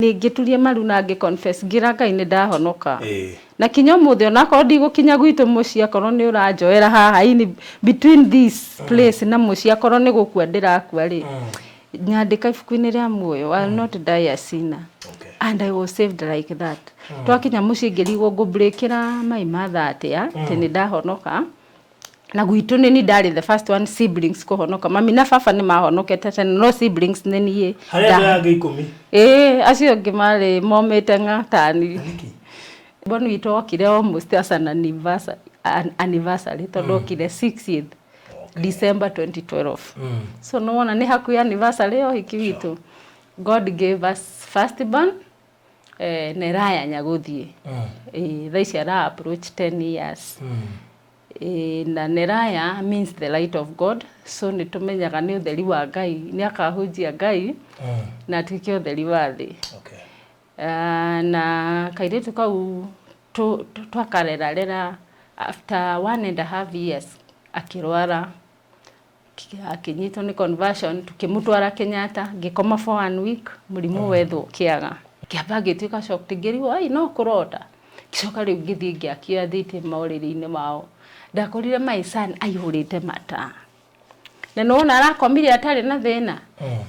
Nĩ ngĩturia maru na ngĩ confess ngĩra Ngai nĩ ndahonoka. Ĩĩ. Na kinya ũmũthĩ onakorwo ndigũkinya gwitũ mũciĩ akorwo nĩ ũranjoera haha in between this place na mũciĩ akorwo nĩ gũkua ndĩrakua rĩ, nyandĩka ibuku-inĩ rĩa muoyo, I will not die a sinner. Okay. And I was saved like that. Twakinya mũciĩ ngĩrigwo ngũ-breakĩra my mother atĩa atĩ nĩ ndahonoka. Na gwitũ nĩ niĩ ndarĩ the first one siblings kũhonoka. Mami na baba nĩ mahonokete tene no siblings nĩ niĩ. Harĩ andũ aya angĩ ikũmi? Ĩĩ, acio angĩ marĩ momĩte ng'atani. Nĩkĩ? Born witũ okire almost as an anniversary, an anniversary tondũ okire 60th December 2012. So nĩ wona nĩ hakuhĩ anniversary ya ũhiki witũ. God gave us first born eh, na ĩrayanya gũthiĩ. Eh, thaa ici ara approach 10 years. Eh, na Neraya means the light of God so nĩ tũmenyaga nĩ ũtheri wa Ngai nĩ akahunjia Ngai na atuĩke ũtheri wa thĩ. Okay. Ah, na kairĩtu kau twakarerarera after 1.5 years akĩrwara, akĩnyitwo nĩ conversion, tũkĩmũtwara Kenyatta, ngĩkoma for one week, mũrimũ wethwo kĩaga, ngĩamba ngĩtuĩka shocked, ngĩrigwo ai no kũrota. Ngĩcoka rĩu ngĩthiĩ ngĩakia thitima ũrĩrĩ-inĩ wao, ndakorire my son aihũrĩte mata, na nĩwona arakomire atarĩ na thĩna.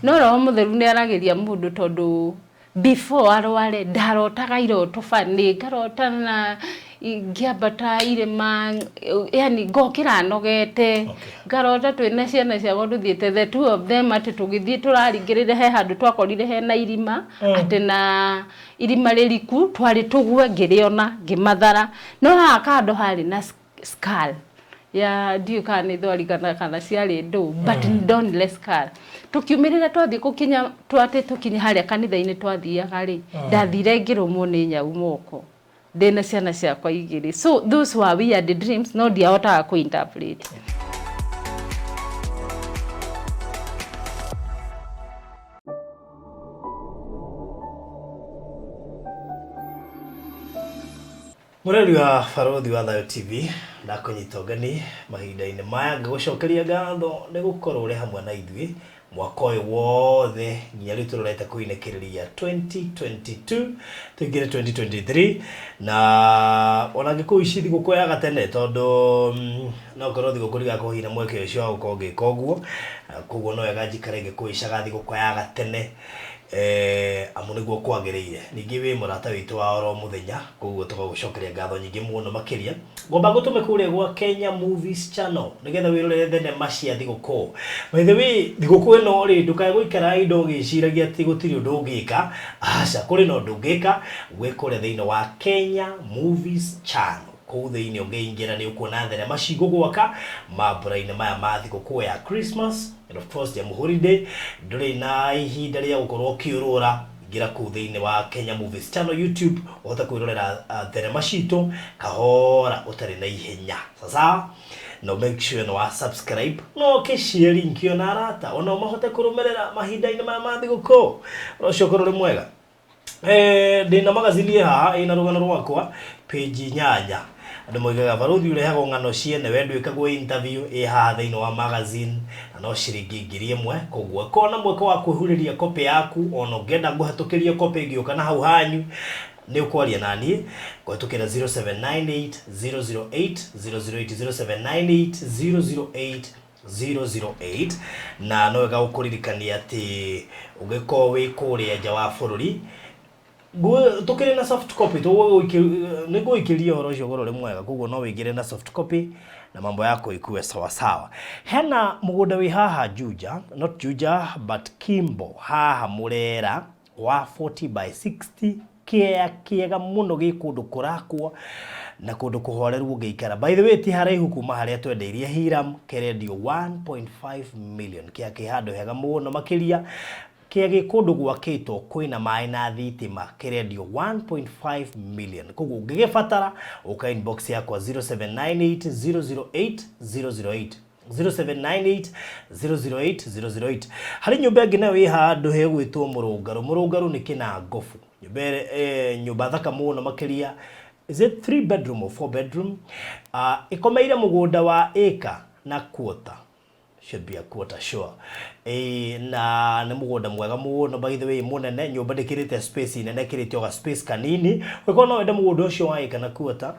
No Roho Mũtheru nĩ aragĩria mũndũ, tondũ before arware ndarotaga iroto bani, ngarota na ngĩambata irĩma, yani ngokĩra nogete, ngarota twĩna ciana ciakwa tũthiĩte, the two of them, atĩ tũgĩthiĩ tũraringĩrĩra he handũ twakorire hena irima, atĩ na irima rĩriku twarĩ tũgwe, ngĩrĩona ngĩmathara, no haha kando harĩ na skull ya ndiũĩ kana nĩ thwari kana ciarĩ ndũ, but ndonire skull. Tũkiumĩrĩra twathiĩ gũkinya twatĩ tũkinye harĩa kanitha-inĩ twathiaga rĩ, ndathire ngĩrũmwo nĩ nyau moko ndĩna ciana ciakwa igĩrĩ. So those were weird dreams, no ndiahotaga kũ interpret. Mũreri wa Barũthi wa Thayũ TV, ndakũnyita ũgeni mahinda-inĩ maya, ngĩgũcokeria ngatho nĩ gũkorwo ũrĩ hamwe na ithuĩ mwaka ũyũ wothe nginya rĩu tũrorete kũinĩkĩrĩria 2022 tũingĩre 2023. Na ona ngĩkũu ici thigũkũ ya gatene, tondũ no korwo thigũkũ ndigakorwo hihi na mweke ũcio wa gũkorwo ngĩka ũguo, koguo no wega njikare ngĩkũicaga thigũkũ ya gatene, amu nĩguo kwagĩrĩire. Ningĩ wĩ mũrata witũ wa oro mũthenya, koguo tũgagũcokeria ngatho nyingĩ mũno makĩria. Ngwamba ngũtũme kũrĩa gwa Kenya Movies Channel nĩgetha wĩrorere thenema cia thigũkũ. By the way, thigũkũ ĩno rĩ, ndũkae gũikara indo ũgĩciragia atĩ gũtirĩ ũndũ ũngĩka. Aca, kũrĩ na ũndũ ũngĩka wĩ kũrĩa thĩinĩ wa Kenya Movies Channel. Kũu thĩinĩ ũngĩingĩra nĩ ũkuona thenema cigũgwaka mambura-inĩ maya ma thigũkũ ya Christmas and of course Jamhuri Day. Ndũrĩ na ihinda rĩa gũkorwo ũkĩũrũra, ingĩra kũu thĩinĩ wa Kenya Movies Channel YouTube ũhote kwĩrorera thenema citũ kahora ũtarĩ na ihenya. Sasa no make sure nĩ wa subscribe no ũkĩ-share link ĩyo na arata onao mahote kũrũmĩrĩra mahinda-inĩ maya ma thigũkũ. Ũhoro ũcio ũkorwo ũrĩ mwega. Ndĩna magazini ĩ haha ĩna rũgano rwakwa page 8. Andũ moigaga barũthi ũrehagwo ng'ano ciene we ndwĩkagwo interview. Ĩ haha thĩinĩ wa magazine na no ciringi 1000. Koguo korwo na mweke wa kwĩhurĩria copy yaku, ona ũngĩenda ngũhetũkĩrie copy ĩngĩũka na hau hanyu, nĩ ũkwaria naniĩ kũhetũkĩra 0798 008 008, 0798 008 008. Na no wega gũkũririkania atĩ ũngĩkorwo wĩ kũrĩa nja wa bũrũri, tũkĩrĩ na soft copy, nĩ ngũikĩria ũhoro ũcio ũkorwo ũrĩ mwega. Koguo no wĩingĩre na soft copy na mambo yako ikuwe sawa sawa. Hena mũgũnda wĩ haha Juja, not Juja but Kimbo, haha Mũrera, wa 40 by 60, kĩea kĩega mũno, gĩ kũndũ kũrakwo na kũndũ kũhoreru ũngĩikara. By the way, ti haraihu kuma harĩa twendeirie Hiram, kerendio 1.5 million. Kĩa kĩ handũ hega mũno makĩria, kĩa gĩ kũndũ gwakĩtwo, kwĩna maĩ na thitima, kĩrendio 1.5 million. Koguo ũngĩgĩbatara, ũka inbox yakwa 0798 008 008, 0798 008 008. Harĩ nyũmba ĩngĩ nayo ĩ handũ hegwĩtwo Mũrũngarũ. Mũrũngarũ nĩ Kĩnangobu. Nyũmba nyũmba thaka mũno makĩria. Is it 3 bedroom or 4 bedroom? Ĩkomeire mũgũnda wa ĩka na quarter. Should be a quarter sure. Na nĩ mũgũnda mwega mũno, by the way, mũnene. Nyũmba ndĩkĩrĩte space nene, ĩkĩrĩte o ga space kanini. Ũngĩkorwo no wende mũgũnda ũcio wa ĩka na quarter,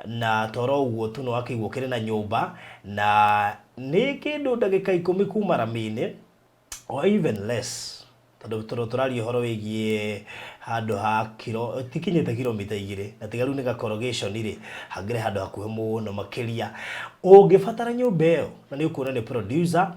na toro ũguo tu, nĩ wakĩigua ũkĩrĩ na nyũmba na nĩ kĩndũ ndagĩka 10 kuma rami-inĩ or even less, tondũ tũraria ũhoro wĩgiĩ handũ ha kiro tikinyĩte kilomita 2, na tiga rĩu nĩ gakorogation rĩ, hangĩrĩ handũ hakuhĩ mũno makĩria. Ũngĩbatara nyũmba ĩyo na nĩ ũkuona nĩ producer,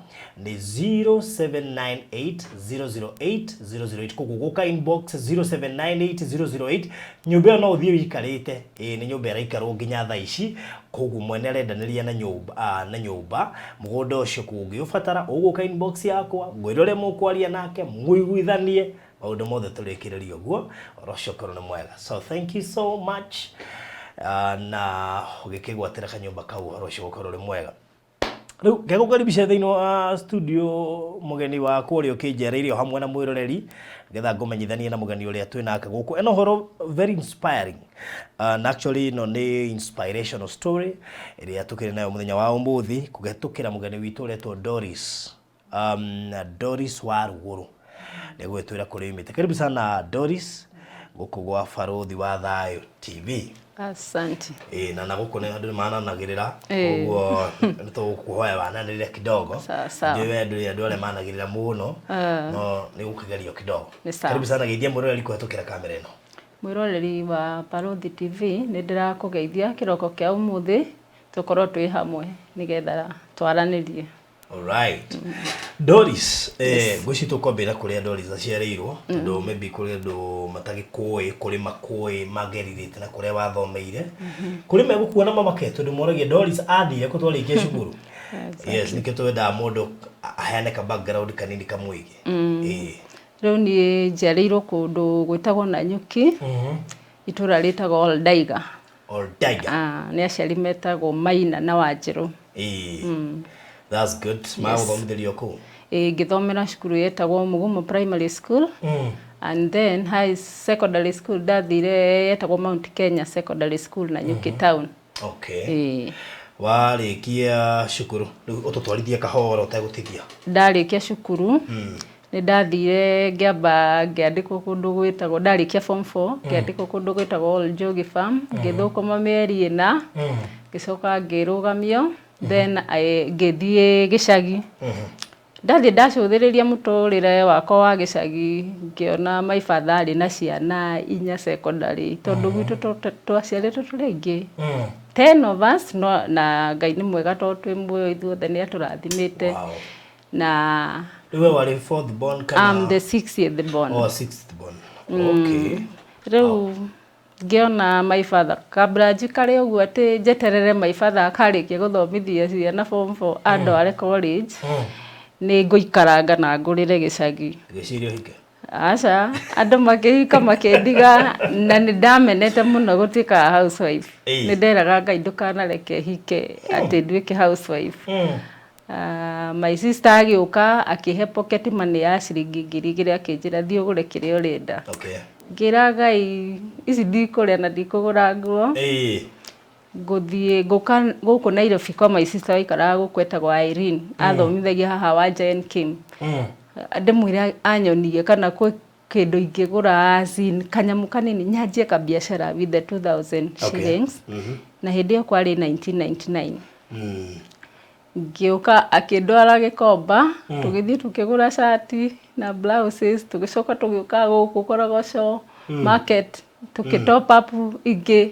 nĩ 0798 008 008. Koguo gũka inbox 0798 008. Nyũmba ĩyo no ũthiĩ wĩikarĩte. Ĩĩ, nĩ nyũmba ĩraikarwo nginya thaa ici, koguo mwene arendanĩria na nyũmba, na nyũmba mũgũnda ũcio. Koguo ũngĩũbatara, ũgũka inbox yakwa, ngwĩre ũrĩa mũkwaria nake, mũiguithanie maũndũ mothe, tũrĩkĩrĩrie ũguo, ũhoro ũcio ũkorwo nĩ mwega. So thank you so much, na ũgĩkĩgwatĩra kanyũmba kau, ũhoro ũcio ũkorwo ũrĩ mwega. Rĩu ngegũkaribisha thĩinĩ wa studio mũgeni wakwa ũrĩa ũkĩnjereire o hamwe na mwĩroreri, nĩgetha ngũmenyithanie na mũgeni ũrĩa twĩ nake gũkũ. Ena ũhoro very inspiring, na actually ĩno nĩ inspirational story ĩrĩa tũkĩrĩ nayo mũthenya wa ũmũthĩ kũhetũkĩra mũgeni witũ ũretwo Doris, Doris wa Rugũrũ, nĩgwĩtwĩra kũrĩa umĩte. Karibu sana Doris gũkũ gwa Barũthi wa Thayũ TV. Asante. Ĩĩ, na gũkũ nĩ andũ nĩ mananagĩrĩra, koguo nĩ tũgũkũhoya wananĩrĩre kidogo. Sawa, sawa. Ndiũĩ we ndũrĩ andũ arĩa managĩrĩra mũno, no nĩ gũkĩgerio kidogo. Nĩ sawa. Karibu sana, geithia mwĩroreri kũhetũkĩra kamera ĩno. Mwĩroreri wa Barũthi TV, nĩ ndĩrakũgeithia kĩroko kĩa ũmũthĩ, tũkorwo twĩ hamwe nĩgetha twaranĩrie. Alright. Doris, ngwĩciria tũkwambĩrĩra kũrĩa Doris aciarĩirwo, tondũ maybe kũrĩ andũ matagĩkũĩ, kũrĩ makũĩ magerirĩte na kũrĩa wathomeire. Kũrĩ megũkuona mamake, tondũ moragia Doris athire kũ twarĩkia cukuru. Yes, nĩkĩo twendaga mũndũ aheane ka background kanini kamwĩgiĩ. Ĩĩ. Rĩu niĩ njiarĩirwo kũndũ gwĩtagwo Nanyuki, itũra rĩtagwo Oldaiga. Oldaiga. Ah, nĩ aciari metagwo Maina na Wanjirũ. Ĩĩ. That's good. Magũthomithĩrio kũu. Ĩĩ, ngĩthomera cukuru yetagwo Mugumo Primary School, and then high secondary school ndathire yetagwo Mount Kenya Secondary School, Nanyuki Town. Okay. Ĩĩ. Warĩkia cukuru, rĩu ũtũtwarithie kahora ũtegũtithia. Ndarĩkia cukuru nĩ ndathire ngĩamba ngĩandĩkwo kũndũ gwĩtagwo, ndarĩkia form 4 ngĩandĩkwo kũndũ gwĩtagwo Old Njogi Farm, ngĩthũkũma mĩeri 4, ngĩcoka ngĩrũgamio, then ngĩthiĩ gĩcagi. Ndathiĩ ndacũthĩrĩria mũtũrĩre wakwa wa gĩcagi, ngĩona my father arĩ na ciana inya secondary, tondũ gwitũ twaciarĩtwo tũrĩ aingĩ, 10 of us, no, na Ngai nĩ mwega tondũ twĩ muoyo ithuothe, nĩ atũrathimĩte. Na Rĩu we warĩ fourth born kana? I'm the sixth born. Oh, sixth born. Okay. Rĩu ngĩona my father, kabla njikare ũguo atĩ njeterere my father akarĩkia gũthomithia ciana form 4 andware college, nĩ ngũikaranga na ngũrĩre gĩcagi. Ngĩciria ũhike. Aca, andũ makĩhika makĩndiga, na nĩ ndamenete mũno gũtuĩka housewife. Nĩ nderaga Ngai ndũkanareke hike atĩ nduĩke housewife. My sister agĩũka akĩhe pocket money ya ciringi 2000, akĩnjĩra, "Thiĩ ũgũre kĩrĩa ũrenda." Ngĩra Ngai, ici ndikũrĩa na ndikũgũra nguo, ngũthiĩ ngũka gũkũ Nairobi kwa my sister waikaraga gũkũ etagwo Irene, athomithagia haha wa Giant Kim, ndĩmwĩre anyonie kana kwĩ kĩndũ ingĩgũra, as in kanyamũ kanini nyanjie kabiacara with the 2000 shillings, na hĩndĩ ĩyo kwarĩ 1999. Ngĩũka akĩndwara Gĩkomba, tũgĩthiĩ tũkĩgũra cati na blouses, tũgĩcoka tũgĩũka gũkũ Korogoco market tũkĩ top up ingĩ.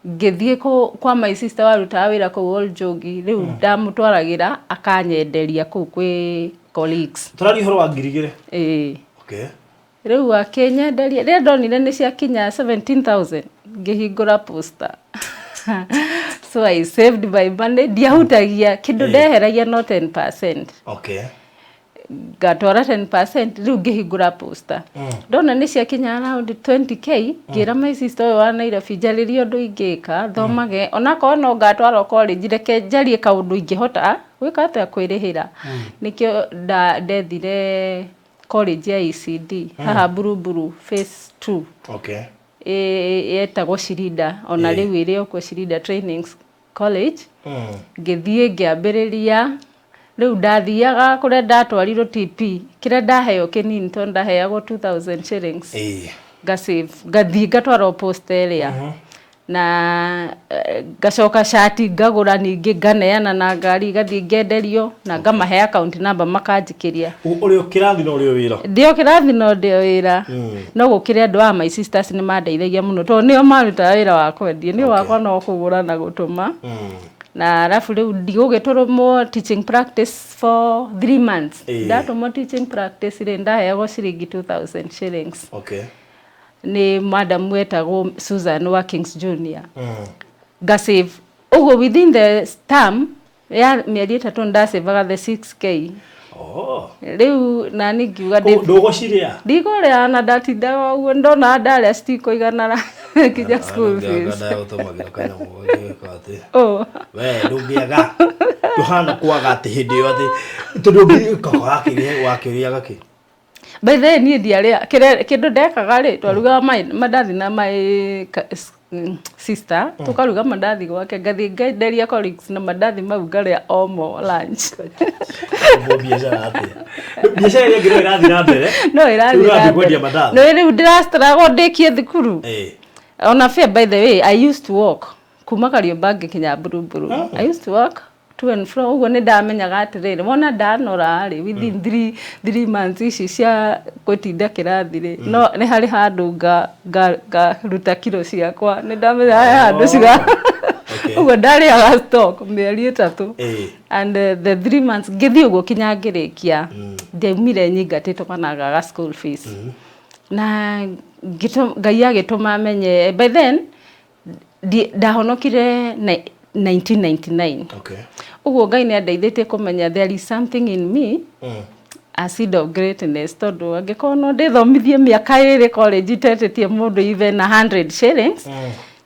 Ngĩthiĩ kwa my sister warutaga wĩra kũu Old Jogi, rĩu ndamũtwaragĩra akanyenderia kũu kwĩ colleagues. Tũraria ũhoro wa 2000? Ĩĩ. Rĩu akĩnyenderia, rĩrĩa ndonire nĩ ciakinya 17,000, ngĩhingũra posta. So I saved my money, ndiahutagia kĩndũ, ndeheragia no 10%. Ngatwara 10%, rĩu ngĩhingũra posta, ndona nĩ ciakinya around 20K, ngĩra my sister ũyũ wa Nairobi, njarĩrie ũndũ ingĩka thomage, onakorwo no ngatwarwo college, reke njarie kaũndũ ingĩhota gwĩka atĩa kwĩrĩhĩra. Nĩkĩo ndethire college ya ECD haha Buruburu phase 2. Yetagwo Shirida, ona rĩu ĩrĩ o kuo, Shirida Trainings College. Ngĩthiĩ ngĩambĩrĩria. Rĩu ndathiaga kũrĩa ndatwarirwo TP, kĩrĩa ndaheo kĩnini tondũ ndaheagwo 2000 shillings. Ngasave, ngathiĩ ngatwarwo posta ĩrĩa na ngacoka cati ngagũra, ningĩ nganeana na ngari, ngathiĩ ngenderio na ngamahe account number makanjikĩria. Ũrĩ o kĩrathi na ũrĩ o wĩra? Ndĩ o kĩrathi no ndĩ o wĩra. No gũkĩrĩ andũ a my sisters nĩ mandeithagia mũno tondũ nĩo marutaga wĩra wa kwendia, niĩ wakwa no kũgũra na gũtũma. Na arabu rĩu ndigũgĩtũrũmwo teaching practice for 3 months. Ndatũmwo teaching practice rĩ, ndaheagwo ciringi 2000 shillings nĩ madam wetagwo Susan wa Kings Junior. Ngasave ũguo within the term ya mĩeri 3 ndacevaga the 6K. Rĩu nani ngiuga Ndũgũcirĩa? Ndigũrĩa, na ndatindaga ũguo ndona ndarĩa citikũiganara nginya school fees. Ndagũtũmagĩra kanyamũ gagĩka atĩ Oh. we ndũngĩaga, ndũhana kwaga atĩ hĩndĩ ĩyo atĩ tondũ ũngĩ wakĩrĩaga kĩ? By the way, niĩ ndiarĩa kĩrĩa kĩndũ ndekaga rĩ, twarugaga mandathi na my sister, tũkaruga mandathi gwake, ngathiĩ ngenderia colleagues na mandathi mau, ngarĩa omo lunch. Ũguo biacara atĩa, biacara ĩrĩa ĩngĩ no ĩrathiĩ na mbere? No ĩrathiĩ Rĩu na ũrathiĩ mbere. kwendia mandathi. No rĩu ndĩrastruggle ndĩkie thukuru. Ona fair, by the way, I used to walk kuma Kariobangi kinya Buruburu. I used to walk to and fro. Ũguo nĩ ndamenyaga atĩrĩrĩ, wona ndanora rĩ, within 3 months ici cia gũtinda kĩrathi rĩ, no nĩ harĩ handũ ngaruta kiro ciakwa, nĩ ndamenya he handũ ciga. Ũguo ndarĩaga stock mĩeri 3. And the 3 months ngĩthiĩ ũguo kinya ngĩrĩkia, ndiaumire nyingatĩtwo kana ngaga school fees. Na Ngai agĩtũma menye by then ndahonokire 1999. Ũguo Ngai nĩ andeithĩtie kũmenya there is something in me, a seed of greatness, tondũ angĩkorwo no ndĩthomithie mĩaka 2 college itetĩtie mũndũ even 100 shillings,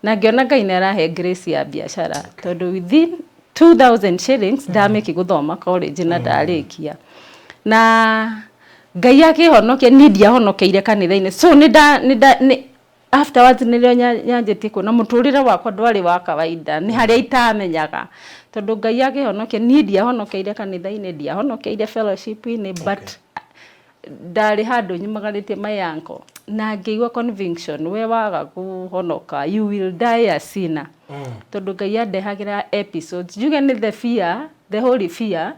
na ngĩona Ngai nĩ arahe grace ya biacara, tondũ within 2000 shillings ndamĩki gũthoma college na ndarĩkia na Ngai akĩhonokia. Niĩ ndiahonokeire kanitha-inĩ, so nĩ nda nĩ nda nĩ afterwards nĩrĩo nyanjĩtie kuona mũtũrĩre wakwa ndwarĩ wa kawaida, nĩ harĩa itamenyaga, tondũ Ngai akĩhonokia. Niĩ ndiahonokeire kanitha-inĩ, ndiahonokeire fellowship-inĩ, but ndarĩ handũ nyumagarĩtie my uncle na ngĩigua conviction, we waga kũhonoka you will die a sinner, tondũ Ngai andehagĩra episodes, njuge nĩ the fear, the holy fear.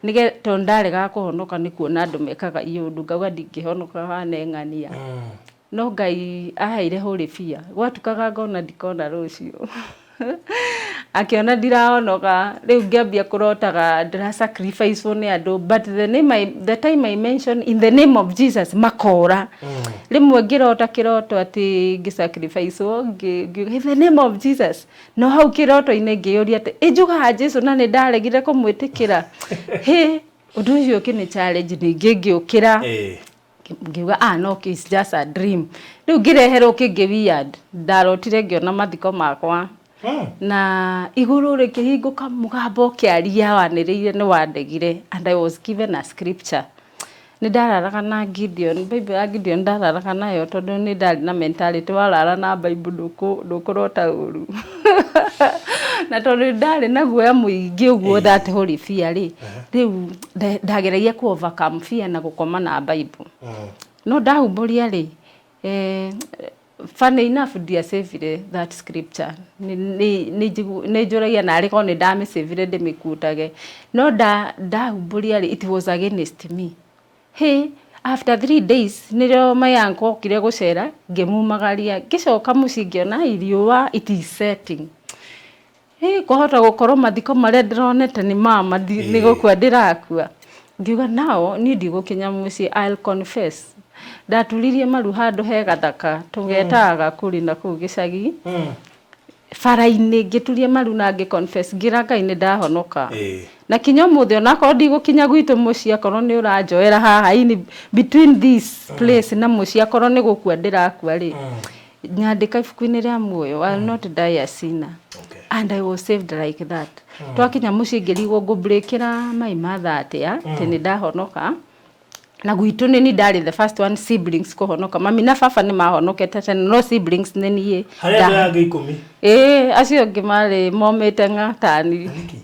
Nige tondũ ndaregaga kũhonoka nĩ kuona andũ mekaga iũndũ, ngauga ndingĩhonoka hane ng'ania. No Ngai aheire holy fear, gwatukaga ngona ndikona rũciũ, akĩona ndirahonoka. Rĩu ngĩambia kũrotaga ndĩra sacrifice nĩ andũ, but the time I mention in the name of Jesus makora. Rĩmwe ngĩrota kĩroto atĩ ngĩsacrifice, ngiuga in the name of Jesus, no hau kĩroto-inĩ ngĩyũria atĩ ĩnjugaga Jesu na nĩ ndaregire kũmwĩtĩkĩra. Hĩ, ũndũ ũcio ũkĩnĩ challenge. Ningĩ ngĩũkĩra, ngiuga, "Ah, no, it's just a dream." Rĩu ngĩreherwo kĩngĩ weird, ndarotire ngĩona mathiko makwa na igũrũ rĩkĩhingũka, mũgambo ũkĩaria wanĩrĩire nĩ wandegire, and I was given a scripture. Nĩ ndararaga na Gideon, Bible ya Gideon ndararaga nayo, tondũ nĩ ndarĩ na mentality warara na Bible ndũkũrota ũru, na tondũ ndarĩ na guoya mũingĩ ũguo, that holy fear rĩ, rĩu ndageragia ku overcome fear na gũkoma na Bible. No ndahumbũria rĩ, funny enough, ndiacavire that scripture. Nĩ njũragia narĩ korwo nĩ ndamĩcavire ndĩmĩkuutage, no ndahumbũria rĩ, it was against me. Hey, after 3 days nĩrĩo my uncle okire gũcera, ngĩmumagaria, ngĩcoka mũciĩ ngĩona riũa it is setting. Ĩ kwahota gũkorwo mathiko marĩa ndĩronete nĩ mama, nĩ gũkua ndĩrakua. Ngiuga nao niĩ ndigũkinya mũciĩ, I'll confess. Ndaturirie maru handũ he gathaka tũgetaga gakũri na kũu gĩcagi bara-inĩ, ngĩturia maru na ngĩ confess, ngĩra Ngai nĩ ndahonoka. Na kinya ũmũthĩ, onakorwo ndigũkinya gwitũ mũciĩ, akorwo nĩ ũranjoera haha in between this place na mũciĩ, akorwo nĩ gũkua ndĩrakua rĩ, nyandĩka ibuku-inĩ rĩa muoyo. I will not die a sinner. And I was saved like that. Twakinya mũciĩ ngĩrigwo ngũbreakĩra my mother atĩa atĩ nĩ ndahonoka, na gwitũ nĩ ni ndarĩ the first one siblings kũhonoka. Mami na baba nĩ mahonokete tene, no siblings nĩ niĩ. Harĩ andũ aya angĩ 10? Ĩĩ, acio angĩ marĩ momĩte ng'atani. Nĩkĩ?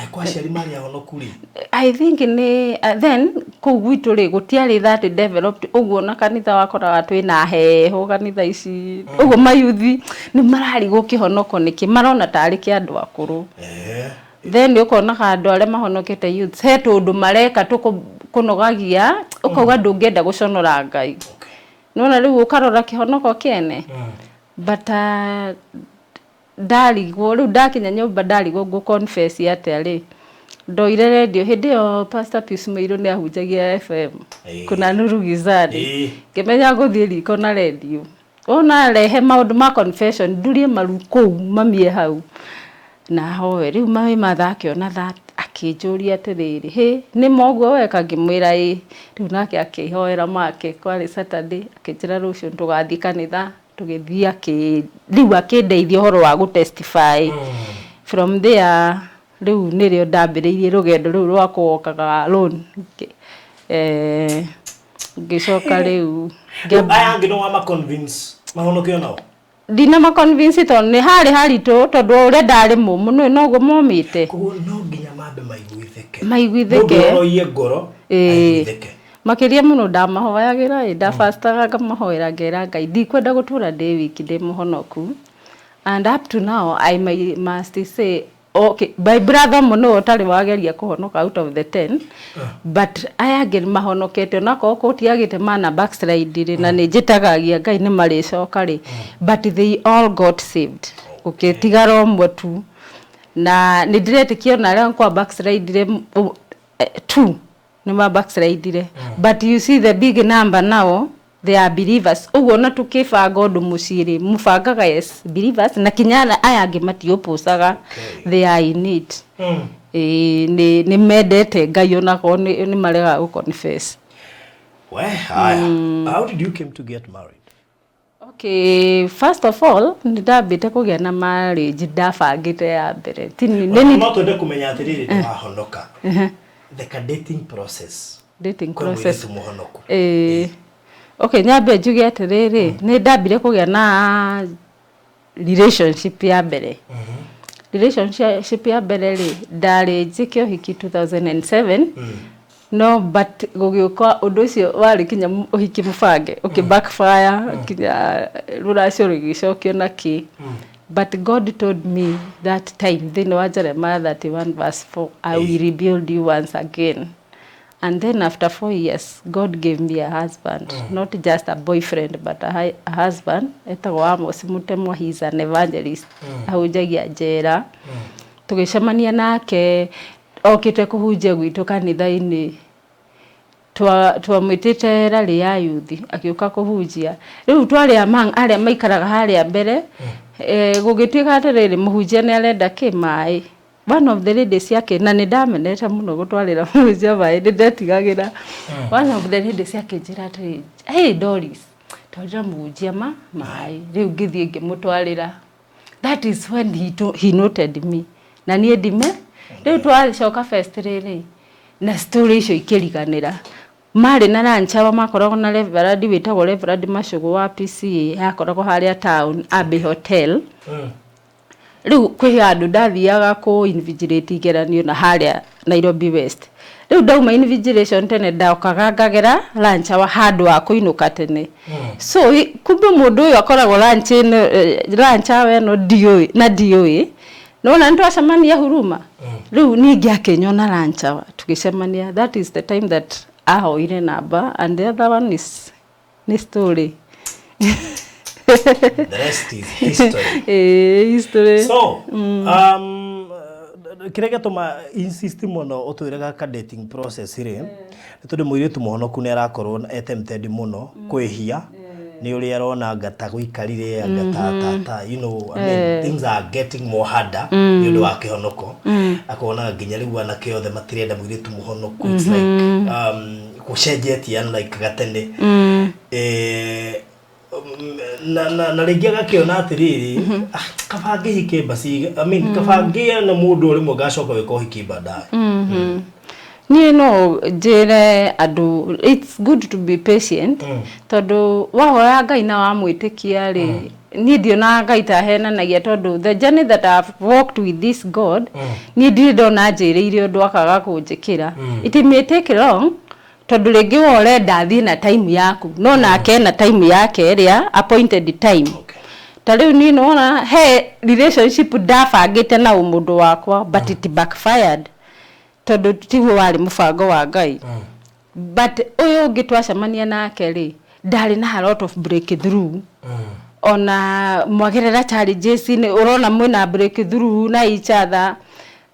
Angĩkorwo aciari marĩ ahonoku rĩ? I think nĩ then kũu gwitũ rĩ, gũtiarĩ that developed ũguo, na kanitha wakoraga twĩna heho kanitha ici ũguo, mayuthi nĩ mararigwo kĩhonoko nĩkĩ, marona tarĩ kĩa andũ akũrũ. Then ũkonaga andũ arĩa mahonokete, youths, he tũndũ mareka tũkũnogagia, ũkauga ndũngĩenda gũconora Ngai. Nona rĩu ũkarora kĩhonoko kĩene, but ndarigwo rĩu ndakinya nyũmba, ndarigwo ngũ confess atĩa rĩ, ndoire redio hĩndĩ ĩyo Pastor Pius Mũirũ nĩ ahunjagia FM. Kuna Nuru Gizani. Ngĩmenya ngũthiĩ riko na redio, ona rehe maũndũ ma confession, ndurie maru kũu mamie hau na hoe. Rĩu mawĩ matha akĩona that, akĩnjũria atĩrĩrĩ, "Hĩ, nĩ ma ũguo weka?" Ngĩmwĩra ĩ. Rĩu nake akĩhoera make, kwarĩ Saturday, akĩnjĩra rũciũ tũgathiĩ kanitha. Tũgĩthiĩ, akĩ rĩu akĩndeithia ũhoro wa gũ testify. From there rĩu nĩrĩo ndambĩrĩirie rũgendo rũu rwa kũwokaga alone. Ngĩcoka rĩu Aya angĩ no wama convince mahonokio nao? Ndina ma convince tondũ nĩ harĩ haritũ, tondũ ũrĩa ndarĩ mũmũ nĩ noguo momĩte. Koguo no nginya mambe maiguithĩke. Maiguithĩke. Mũndũ oroie ngoro aiguithĩke. Makĩria mũno ndamahoyagĩra ĩ, ndabastaga ngamahoera, ngera Ngai ndikwenda gũtũra ndĩ wiki ndĩ mũhonoku. And up to now I must say, okay, my brother ũmwe nĩwe ũtarĩ wageria kũhonoka out of the 10, but aya angĩ nĩ mahonokete, onakorwo gũtiagĩte mana backslide rĩ, na nĩ njĩtagagia Ngai nĩ marĩcoka rĩ, but they all got saved, gũkĩtigara ũmwe tu. Na nĩ ndĩretĩkia ona arĩa kwa backslide two nĩ ma backslide, but you see the big number now, they are believers. Ũguo na tũkĩbanga ũndũ mũciĩ rĩ, mũbangaga yes believers, na kinya aya angĩ matiũpũcaga. They are in it. Ĩĩ, nĩ mendete Ngai onakorwo nĩ maregaga gũ confess. We haya, how did you came to get married? Okay, first of all nĩ ndambĩte kũgĩa na marriage ndabangĩte ya mbere. Ti nĩ No twende kũmenya atĩrĩrĩ, nĩwahonoka, the ka dating process dating kwĩ process. Mũirĩtu mũhonoku. Ĩĩ. Okay, nyambe njuge atĩrĩrĩ, nĩ ndambire kũgĩa na relationship ya mbere. Relationship ya mbere rĩ, ndarĩ njĩke ũhiki 2007, no but gũgĩũka ũndũ ũcio warĩ kinya ũhiki mũbange ũkĩ backfire, kinya rũracio rũgĩcokio na kĩ. But God told me that time thĩinĩ wa Jeremiah 31 verse 4, "I will rebuild you once again." And then after 4 years, God gave me a husband, not just a boyfriend, but a husband. Etagwo Amos Mutemwa, he is an evangelist. Ahunjagia njera. Tũgĩcemania nake okĩte kũhunjia gwitũ kanitha-inĩ. Twamwĩtĩte rally ya yuthi, agĩũka kũhunjia. Rĩu twarĩ among arĩa maikaraga harĩa mbere. Gũgĩtuĩka atĩrĩrĩ, mũhunjia nĩ arenda kĩ maĩ. One of the ladies yake, na nĩ ndamenete mũno gũtwarĩra mũhunjia maĩ, nĩ ndetigagĩra. One of the ladies akĩnjĩra atĩrĩ, "Hey Doris, twarĩra mũhunjia ma maĩ." Rĩu ngĩthiĩ ngĩmũtwarĩra. That is when he noted me, na niĩ ndime. Rĩu twacoka first rĩrĩ na story icio ikĩriganĩra. Marĩ na lunch hour, makoragwo na reverend wĩtagwo Reverend Macũgũ wa PCA, akoragwo harĩa town Abbey Hotel. Rĩu kwĩ handũ ndathiaga kũ invigilate igeranio na harĩa Nairobi West. Rĩu ndauma invigilation tene, ndokaga ngagera lunch hour handũ ha kũinũka tene. So kumbe mũndũ ũyũ akoragwo lunch ĩno, lunch hour ĩno ndiũĩ na ndiũĩ nona nĩ twacemania Huruma. Rĩu ningĩ akĩnyona lunch hour, tũgĩcemania. That is the time that ahoire namba, and the other one is nĩ story. The rest is history. Ĩĩ, history. So kĩrĩa gĩatũma insist mũno ũtwĩre gaka dating process rĩ, nĩ tondũ mũirĩtu mũhonoku nĩ arakorwo e tempted mũno kwĩhia nĩ ũrĩa arona anga ta gũikarire anga ta ta ta I mean, things are getting more harder nĩ ũndũ wa kĩhonoko. Akona nginya rĩu anake othe matirenda mũirĩtu mũhonoku. It's like gũcenjetie unlike gatene. Na rĩngĩ agakĩona atĩrĩrĩ, "Ah, kaba ngĩhike basi, I mean, kaba ngĩe na mũndũ rĩmwe ngacoka gwĩka ũhiki baadaye." Niĩ no njĩre andũ, it's good to be patient, tondũ wahoya Ngai na wamwĩtĩkia rĩ. Niĩ ndionaga Ngai ta ahenanagia, tondũ the journey that I've walked with this God, niĩ ndirĩ ndona njĩrĩire ũndũ akaga kũnjĩkĩra. It may take long, tondũ rĩngĩ we ũrenda athiĩ na time yaku, no nake ena time yake ĩrĩa appointed time. Ta rĩu niĩ nĩwona he relationship ndabangĩte na ũmũndũ wakwa, but it backfired, tondũ tiguo warĩ mũbango wa Ngai. But ũyũ ũngĩ twacemania nake rĩ, ndarĩ na a lot of breakthrough. Ona mwagerera challenges nĩ ũrona mwĩna breakthrough na each other.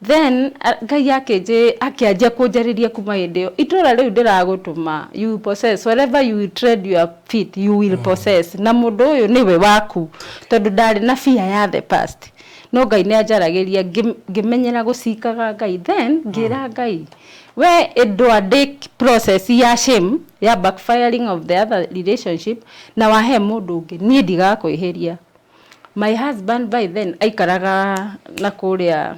Then Ngai akĩnjĩ akĩanjia kũnjarĩria kuma hĩndĩ ĩyo, "Itũra rĩu ndĩragũtũma, you possess wherever you tread your feet, you will possess, na mũndũ ũyũ nĩwe waku," tondũ ndarĩ na fear ya the past. No Ngai nĩ anjaragĩria, ngĩmenyera gũcikaga Ngai. Then ngĩra Ngai, "We ndwandĩ process ya shame ya backfiring of the other relationship na wahe mũndũ ũngĩ, niĩ ndigakwĩhĩria." My husband by then aikaraga na kũrĩa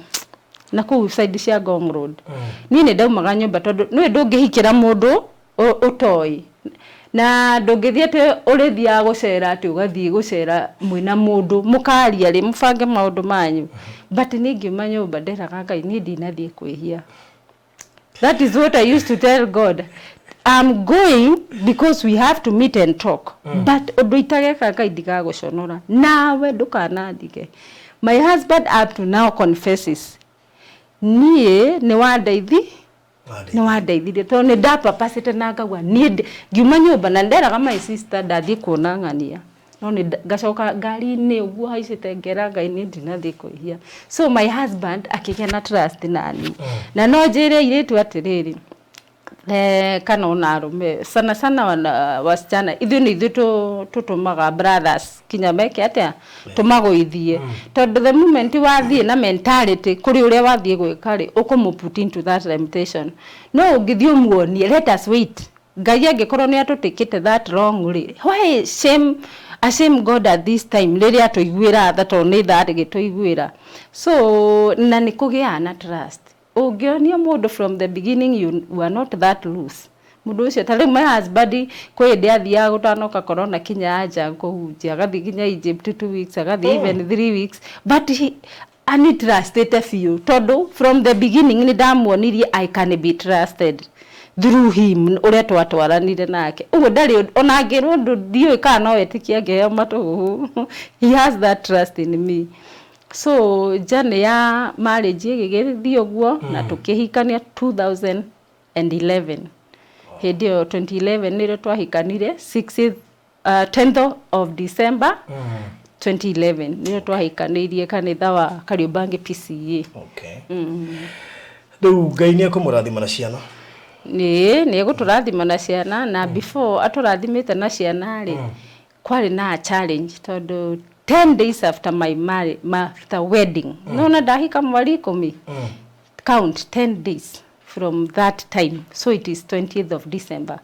na kũu side cia Ngong Road. Niĩ nĩ ndaumaga nyũmba, tondũ nĩwe ndũngĩhikĩra mũndũ ũtoĩ na ndũngĩthiĩ atĩ ũrĩthiaga gũcera, atĩ ũgathiĩ gũcera mwĩna mũndũ, mũkaria rĩ, mũbange maũndũ manyu. But niĩ ngiuma nyũmba nderaga Ngai, "Niĩ ndinathiĩ kwĩhia." That is what I used to tell God. I'm going because we have to meet and talk. But ũndũ itageka, Ngai, ndigagũconora. Nawe ndũkanandige. My husband up to now confesses. Niĩ nĩ wandeithi, nĩ wandeithirie, tondũ nĩ ndapapacĩte na ngauga niĩ ngiuma nyũmba na nderaga my sister ndathiĩ kuona ng'ania, no nĩ ngacoka ngari-inĩ ũguo haicĩte, ngera Ngai, "Niĩ ndinathiĩ kwĩhia." So my husband akĩgĩa na trust nani. Na no njĩre airĩtu atĩrĩrĩ, kana ona arũme, sana sana wana, wasichana, ithuĩ nĩ ithuĩ tũtũmaga brothers kinya meke atĩa, tũmagũithie, tondũ the moment wathiĩ na mentality kũrĩ ũrĩa wathiĩ gwĩka rĩ, ũkũmũ put into that temptation. No ũngĩthiĩ ũmuonie, "Let us wait, Ngai angĩkorwo nĩ atũtĩkĩte that wrong rĩ, why shame ashame God at this time rĩrĩa atũiguĩra tha?" Tondũ nĩ tha agĩtũiguĩra. So na nĩ kũgĩaga na trust ũngĩonia mũndũ from the beginning you are not that loose. Mũndũ ũcio, ta rĩu my husband, kwĩ hĩndĩ athiaga gũtanoka corona kinya anja kũhunjia, agathiĩ nginya Egypt 2 weeks, agathiĩ even 3 weeks, but he anitrustĩte biũ, tondũ from the beginning nĩ ndamuonirie I can be trusted through him, ũrĩa twatwaranire nake ũguo. Ndarĩ ona angĩrwo ũndũ ndiũĩ kana no etĩkie angĩheo matũhũhũ. He has that trust in me. So journey ya marriage ĩgĩgĩthiĩ ũguo na tũkĩhikania 2011. Hĩndĩ ĩyo 2011 nĩrĩo twahikanire, 6th, 10th of December 2011 nĩrĩo twahikanĩirie kanitha wa Kariobangi PCA. Okay, rĩu Ngai nĩ ekũmũrathima na ciana? Nĩ egũtũrathima na ciana. Na before atũrathimĩte na ciana rĩ, kwarĩ na challenge, tondũ 10 days after my marriage, after wedding, nona ndahika mweri 10, count 10 days from that time, so it is 20th of December,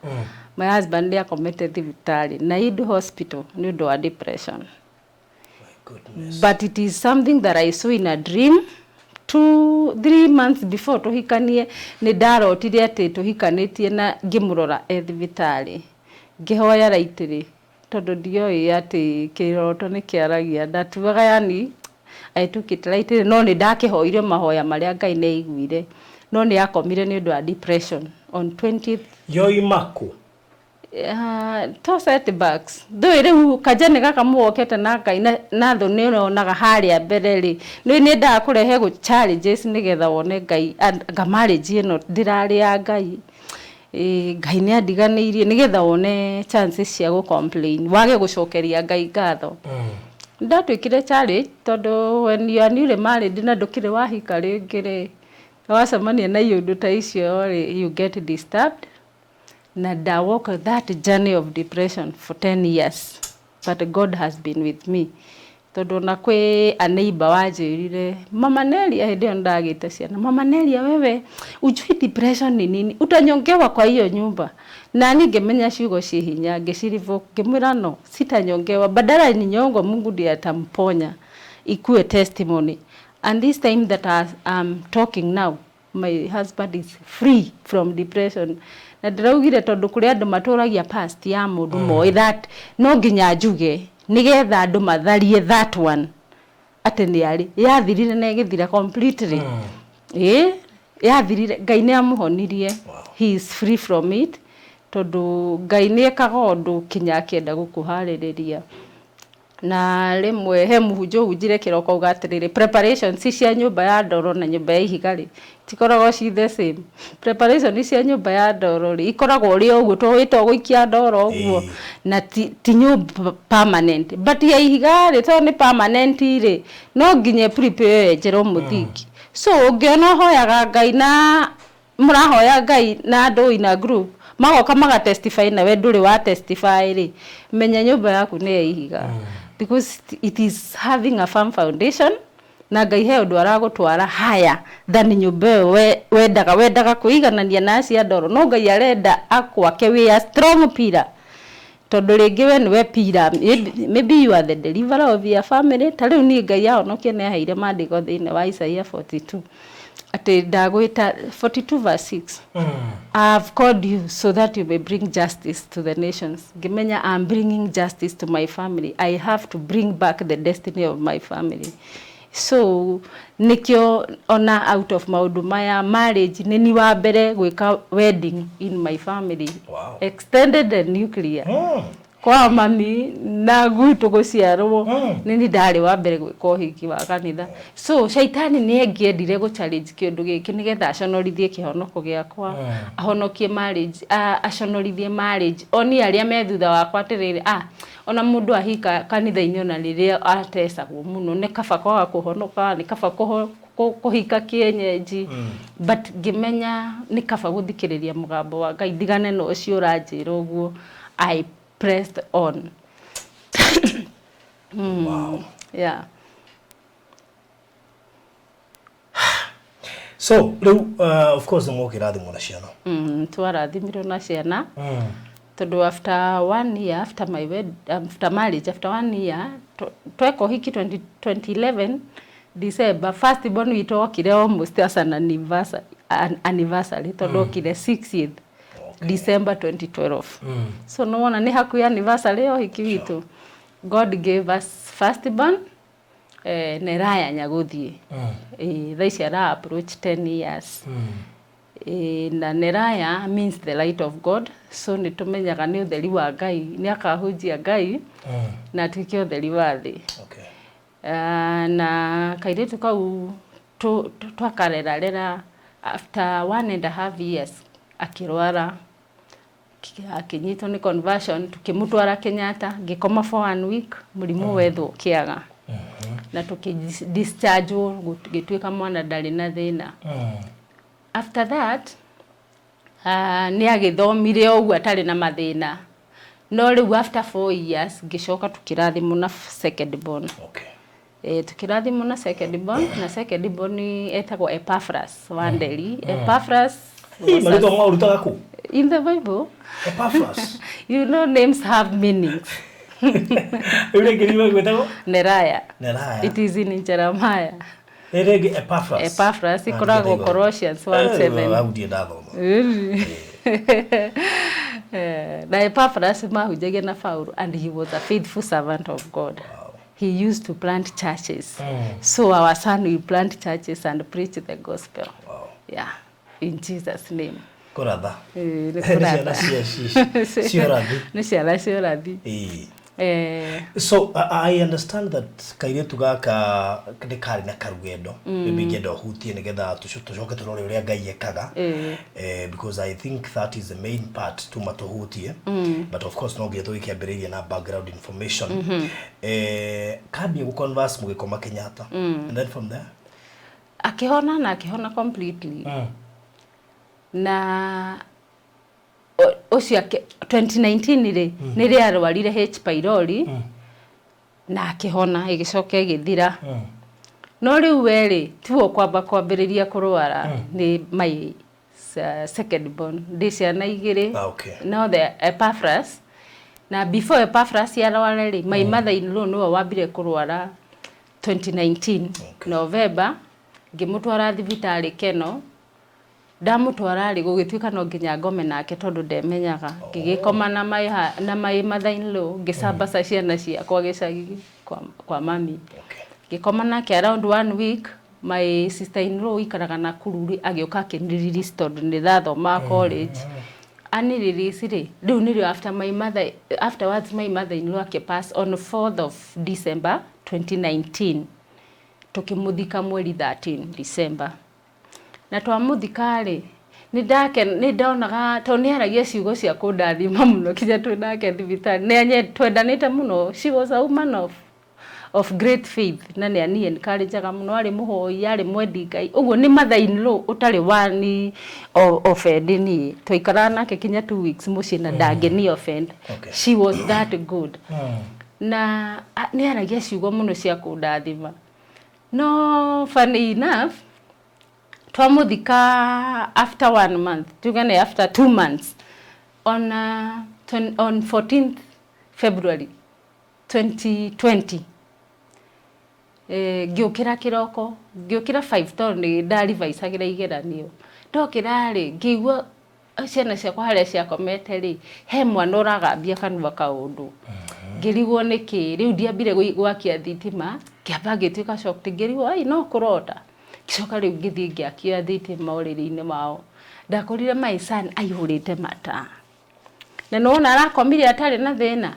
my husband nĩ akomete thibitarĩ Naidu Hospital nĩ ũndũ wa depression. My goodness. But it is something that I saw in a dream 2-3 months before tuhikanie. Nĩ ndarotire atĩ tũhikanĩtie na ngĩmũrora e thibitarĩ, ngĩhoya raitĩrĩ, tondũ ndioĩ atĩ kĩroto nĩ kĩaragia. Ndatuaga yani I took it lightly, no nĩ ndakĩhoire mahoya marĩa Ngai nĩ aiguire, no nĩ akomire nĩ ũndũ wa depression on 20th. Yoima kũ? To setbacks ndũĩ rĩu kajani gaka mũgokete na Ngai na thũ nĩ ũronaga harĩa mbere rĩ, nĩ nĩendaga kũrehe gũ challenges nĩgetha wone Ngai anga marriage ĩno ndĩrarĩ ya Ngai. Ĩ, Ngai nĩ andiganĩirie, nĩgetha wone chances cia gũ complain, wage gũcokeria Ngai ngatho. Ndatuĩkire challenge, tondũ when you are newly married na ndũkĩrĩ wahika rĩngĩ rĩ, wacemania na iũndũ ta icio rĩ, you get disturbed. Na nda walk that journey of depression for 10 years, but God has been with me, tondũ ona kwĩ a neighbor wanjĩrire, "Mama Nelia," hĩndĩ ĩyo ndagĩte ciana, "Mama Nelia, wewe ujui depression ni nini, utanyongewa kwa hiyo nyumba." Na niĩ ngĩmenya ciugo ciĩ hinya, ngĩcirivo, ngĩmwĩra, "No, sitanyongewa. Badala ninyongwa, Mungu ndiye atamponya, ikuwe testimony." And this time that I'm talking now, my husband is free from depression. Na ndĩraugire tondũ kũrĩ andũ matũragia past ya mũndũ moĩ that no nginya njuge Nĩgetha andũ matharie that one atĩ nĩ arĩ yathirire na ĩgĩthira completely. Ĩĩ, yathirire. Ngai nĩ amũhonirie. He is free from it, tondũ Ngai nĩ ekaga ũndũ kinya akĩenda gũkũharĩrĩria. Na rĩmwe he mũhunjia ũhunjire kĩroko auga atĩrĩrĩ, preparations cia nyũmba ya ndoro na nyũmba ya ihiga rĩ, itikoragwo ci the same. Preparation cia nyũmba ya ndoro rĩ, ikoragwo ũrĩ o ũguo, to wĩta gũikia ndoro ũguo, na ti nyũmba permanent. But ya ihiga rĩ, tondũ nĩ permanent rĩ, no nginya prepare yenjerwo mũthingi. So ũngĩona ũhoyaga Ngai na mũrahoya Ngai na andũ in a group, magoka maga testify na we ndũrĩ wa testify rĩ, menya nyũmba yaku nĩ ya ihiga. Because it is having a firm foundation, na Ngai he ũndũ aragũtwara higher than nyũmba ĩyo wendaga kwĩiganania na acio a ndoro, no Ngai arenda akwake wĩ a strong pillar, tondũ rĩngĩ we nĩwe pillar. Maybe you are the deliverer of your family. Ta rĩu niĩ Ngai ahonokia nĩ aheire maandĩko thĩinĩ wa Isaiah 42 atĩ ndagwĩta, 42 verse 6, "I have called you so that you may bring justice to the nations." Ngĩmenya I'm bringing justice to my family. I have to bring back the destiny of my family. So nikio ona out of maũndũ maya, marriage, nĩ ni wa mbere gwĩka wedding in my family. Extended and nuclear. Kwa mami na gwitũ gũciarwo, nĩ ni ndarĩ wa mbere gwĩka ũhiki wa kanitha. So shaitani nĩ angĩendire gũ challenge kĩũndũ gĩkĩ nĩgetha aconorithie kĩhonoko gĩakwa, ahonokie marriage, aconorithie marriage, onie arĩa me thutha wakwa atĩrĩrĩ, ona mũndũ ahika kanitha-inĩ, ona rĩrĩa atecagwo mũno, nĩ kaba kwaga kũhonoka, nĩ kaba kũhika kĩenyenji. But ngĩmenya nĩ kaba gũthikĩrĩria mũgambo wa Ngai, ndigane na ũcio ũranjĩra ũguo. I pressed on. Yeah. So rĩu of course nĩ mũkĩrathimwo na ciana. Twarathimirwo na ciana, tondũ after one year after my wed after marriage, after one year tweka ũhiki 20, 2011 December, first born witũ okire almost as an anniversary, tondũ okire 60th December 2012. So no wona nĩ hakuhĩ anniversary ya ũhiki witũ. God gave us first born, Neraya Nyagũthiĩ. Thaa ici ara approach 10 years. Na Neraya means the light of God, so nĩ tũmenyaga nĩ ũtheri wa Ngai, nĩ akahunjia Ngai na atuĩke ũtheri wa thĩ. Na kairĩtu kau twakarerarera, after 1.5 years akĩrwara, akĩnyitwo nĩ conversion, tukĩmũtwara Kenyatta, ngĩkoma for one week, mũrimũ wethwo kĩaga na tũkĩ discharge, gũgĩtuĩka mwana ndarĩ na thĩna. After that nĩ agĩthomire o ũguo atarĩ na mathĩna, no rĩu after 4 years ngĩcoka tũkĩrathimwo na second born. Tukĩrathimwo na second born, na second born etagwo Epaphras Wanderi. Epaphras Ĩ, was marĩtwa maũrutaga kũ? In the Bible. Epaphras. You know names have meanings. Rĩu rĩngĩ nĩ gwĩtagwo? Neraya. Neraya. It is in Jeremiah. Rĩrĩ rĩngĩ Epaphras. Epaphras ĩkoragwo Colossians 1:7. Hau ndirĩ ndathoma. Na Epaphras mahunjagia na Paulo, and he was a faithful servant of God. He used to plant churches. So our son will plant churches and preach the gospel. Yeah, in Jesus' name. Kũratha. Nĩ Nĩ ciana kũratha. Cia ũrathi. Nĩ ciana cia ũrathi. So I understand that kairĩtu gaka nĩ karĩ na karugendo. Maybe ingĩenda ũhutie nĩgetha tũcoke tũrore ũrĩa Ngai ekaga. Because I think that is the main part tuma tũhutie. But of course no nginya tũgĩkĩambĩrĩria na background information. Kambia gũ-converse mũgĩkoma Kenyatta. And then from there? Akĩhona na akĩhona completely. Na ũcio 2019 rĩ, nĩ rĩ arwarire H pylori na akĩhona, ĩgĩcoka ĩgĩthira. No rĩu we rĩ, tiwe kwamba kwambĩrĩria kũrwara, nĩ my second born. Ndĩ ciana igĩrĩ. No the Epaphras, na before Epaphras arware rĩ, my mother in law nĩwe wambire kũrwara 2019 November, ngĩmũtwara thibitarĩ Keno. Ndamũtwara rĩ, gũgĩtuĩka no nginya ngome nake tondũ ndemenyaga. Ngĩgĩkoma na my, na my mother in law, ngĩcambaca ciana ciakwa gĩcagi kwa mami. Ngĩkoma nake around one week, my sister in law ũikaraga Nakuru rĩ, agĩũka akĩni release tondũ nĩ ndathomaga college. Ani release rĩ, rĩu nĩrĩo after my mother, afterwards my mother in law akĩ pass on 4th of December 2019. Tũkĩmũthika mweri 13 December. Na twamũthika-rĩ, nĩ ndonaga tondũ nĩ aragia ciugo cia kũndathima mũno kinya twĩ nake thibitarĩ. Nĩ twendanĩte mũno. She was a woman of great faith na nĩ ani encourage aga mũno, arĩ mũhoi, arĩ mwendi Ngai. Ũguo nĩ mother in law ũtarĩ wani offend niĩ. Twaikaraga nake kinya 2 weeks mũciĩ na ndangĩni offend. She was that good. Na nĩ aragia ciugo mũno cia kũndathima. No funny enough, twamũthika after one month, tuge nĩ after 2 months, on 14th February 2020, ngĩũkĩra kĩroko, ngĩũkĩra 5 tondũ nĩ ndarivicagĩra igeranio. Ndokĩra rĩ, ngĩigua ciana ciakwa harĩa ciakomete rĩ, he mwana ũragambia kanua kaũndũ. Ngĩrigwo nĩkĩ. Rĩu ndiambire gwakia thitima, ngĩamba ngĩtuĩka shocked, ngĩrigwo ai no kũrota. Ngĩcoka rĩu ngĩthiĩ ngĩakia thitima ũrĩrĩ-inĩ wao. Ndakorire my son aihũrĩte mata. Na nĩwona arakomire atarĩ na thĩna.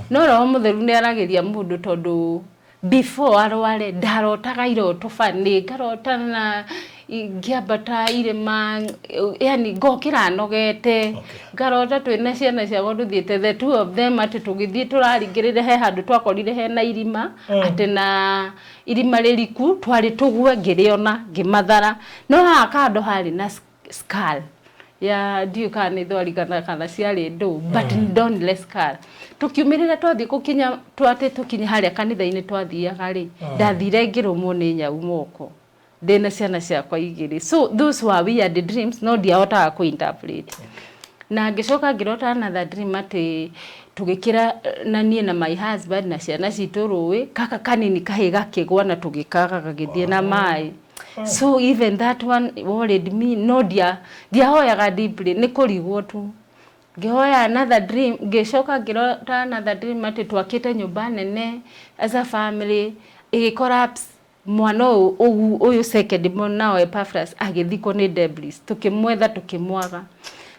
No Roho Mũtheru nĩ aragĩria mũndũ tondũ before arware ndarotaga iroto funny, ngarota na ngĩambata irĩma, yani ngokĩra nogete, ngarota twĩna ciana ciakwa tũthiĩte, the two of them, atĩ tũgĩthiĩ tũraringĩrĩra he handũ twakorire hena irima, atĩ na irima rĩriku twarĩ tũgwe, ngĩrĩona ngĩmathara, no haha kando harĩ na skull ya ndiũĩ kana nĩ thwari kana ciarĩ ndũ, but ndonire skull. Tũkiumĩrĩra twathiĩ gũkinya twatĩ tũkinye harĩa kanitha-inĩ twathiaga rĩ, ndathire ngĩrũmwo nĩ nyau moko ndĩna ciana ciakwa igĩrĩ. So those were weird dreams, no ndiahotaga kũ interpret. Na ngĩcoka ngĩrota another dream atĩ tũgĩkĩra na niĩ na my husband na ciana citũ rũĩ, kaka kanini kahĩ gakĩgwa na tũgĩkaga gagĩthiĩ na maĩ. So even that one worried me, no ndiahoyaga deeply, nĩ kũrigwo tu. Ngĩhoya another dream, ngĩcoka ngĩrota another dream atĩ twakĩte nyũmba nene as a family, ĩgĩ collapse. Mwana ũyũ ũyũ second born nao Epaphras agĩthikwo nĩ debris, tũkĩmwetha tũkĩmwaga.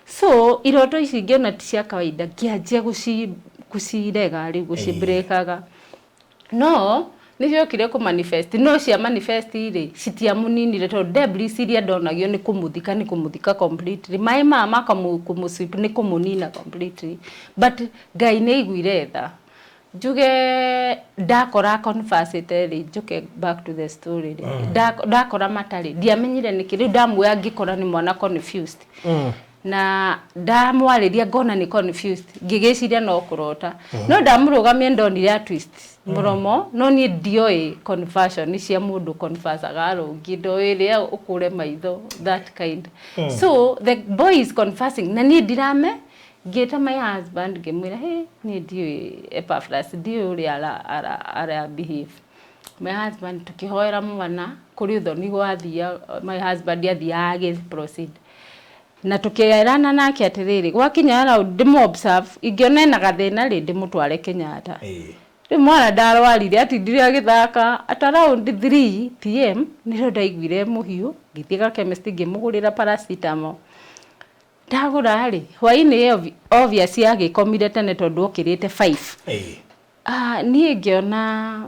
So iroto ici ngĩona ti cia kawaida, ngĩanjia gũcirega rĩu, gũcibreakaga, no nĩciokire kũ manifest. No cia manifest rĩ, citiamũninire tondũ debris iria ndonagio nĩ kũmũthika, nĩ kũmũthika completely, maĩ maya maka kũmũ sweep nĩ kũmũnina completely. But Ngai nĩ aiguire tha. Njuge ndakora conversate rĩ, njuke back to the story rĩ, ndakora matarĩ, ndiamenyire nĩkĩ. Rĩu ndamuoya ngĩkora nĩ mwana confused, na ndamwarĩria ngona nĩ confused, ngĩgĩciria no kũrota. No ndamũrũgamia ndonire a twist mũromo, no niĩ ndioĩ conversion cia mũndũ conversaga arũngi, ndoĩ rĩa ũkũre maitho, that kind. So the boy is conversing na niĩ ndirame. Ngĩta my husband, ngĩmwĩra, "Hey, niĩ ndiũĩ Epaphras, ndiũĩ ũrĩa ara behave." My husband tũkĩhoera mwana kũrĩ ũthoni gwathia, my husband athiaga agĩ proceed na tũkĩerana nake atĩrĩrĩ, gwakinya around ndĩmũ observe, ingĩona ena gathĩna rĩ, ndĩmũtware Kenyatta. Rĩu mwana ndarwarire, atindire agĩthaka. At around 3 p.m. nĩrĩo ndaiguire mũhiũ, ngĩthiĩ ga chemist ngĩmũgũrĩra paracetamol. Ndagũra rĩ, hwainĩ ĩyo obvious agĩkomire tene tondũ okĩrĩte 5. Ah, niĩ ngĩona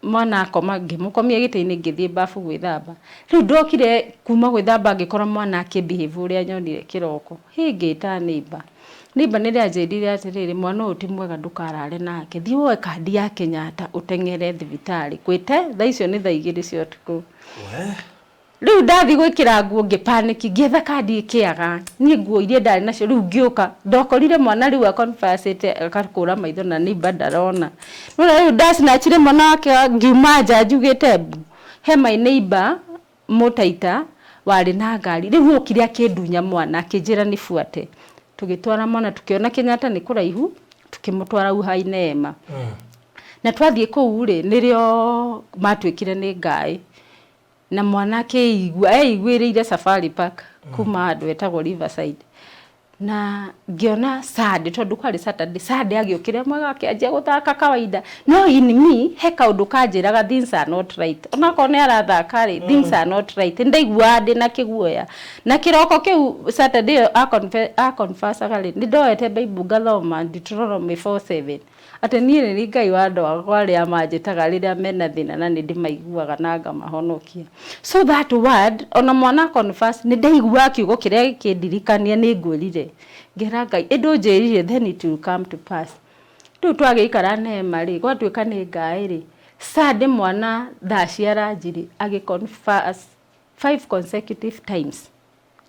mwana akoma, ngĩmũkomia gĩtĩ-inĩ, ngĩthiĩ bafu gwĩthamba. Rĩu ndokire kuma gwĩthamba, ngĩkora mwana akĩ behave ũrĩa nyonire kĩroko. Hĩ, ngĩta neighbor. Neighbor nĩ rĩanjĩrire atĩrĩrĩ, "Mwana ũyũ ti mwega, ndũkarare nake, thiĩ woe kandi ya Kenyatta ũteng'ere thibitarĩ kwĩte thaa icio nĩ thaa 2 cia ũtukũ." Rĩu ndathiĩ gwĩkĩra nguo, ngĩpaniki ngĩetha kandi ĩkĩaga. Niĩ nguo iria ndarĩ nacio rĩu ngĩũka ndokorire mwana rĩu aconversate agakũra maitho na neighbor ndarona. No rĩu ndacinachire mwana wake, ngiuma nja njugĩte mbu. He my neighbor mũtaita warĩ na ngari, rĩu okire akĩndunya mwana, akĩnjĩra nibuate. Tũgĩtwara mwana, tũkĩona Kenyatta nĩ kũraihu, tũkĩmũtwara Uhai Neema. Na twathiĩ kũu rĩ, nĩrĩo matuĩkire nĩ ngaĩ. Na mwana akĩigua eiguĩrĩire Safari Park kuma handũ etagwo Riverside. Na ngĩona Sunday tondũ kwarĩ Saturday, Sunday agĩũkĩra mwega akĩanjia gũthaka kawaida. No in me he kaũndũ kanjĩraga things are not right. Onakorwo nĩ arathaka rĩ, things are not right. Nĩ ndaiguaga ndĩna kĩguoya. Na kĩroko kĩu Saturday ĩyo a-confessaga rĩ, nĩ ndoete Bible ngathoma Deuteronomy 4:7 atĩ niĩ nĩ niĩ Ngai wa andũ akwa arĩa manjĩtaga rĩrĩa mena thĩna na nĩ ndĩmaiguaga na ngamahonokia. So that word, ona mwana confess, nĩ ndaiguaga kiugo kĩrĩa gĩkĩndirikania nĩ ngwĩrire. Ngera Ngai, ĩndũ ũnjĩrire then it will come to pass. Rĩu twagĩikara Neema rĩ, gwatuĩka nĩ ngaĩ rĩ, Sunday mwana thaa cia ranji rĩ, agĩ confess 5 consecutive times.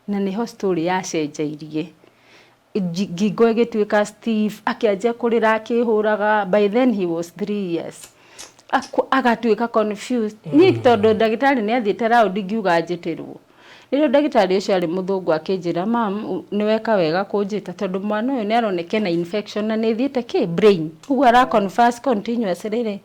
Na nĩho story yacenjeirie. Ngingo ĩgĩtuĩka stiff, akĩanjia kũrĩra akĩhũraga, by then he was 3 years. Agatuĩka confused. Niĩ tondũ ndagĩtarĩ nĩ athiĩte round ngiuga njĩtĩrwo. Rĩrĩa ndagĩtarĩ ũcio arĩ mũthũngũ akĩnjĩra, mam, nĩ weka wega kũnjĩta tondũ mwana ũyũ nĩ aroneka ena infection na nĩ ĩthiĩte kĩ brain. Ũguo ara confess continuously rĩ,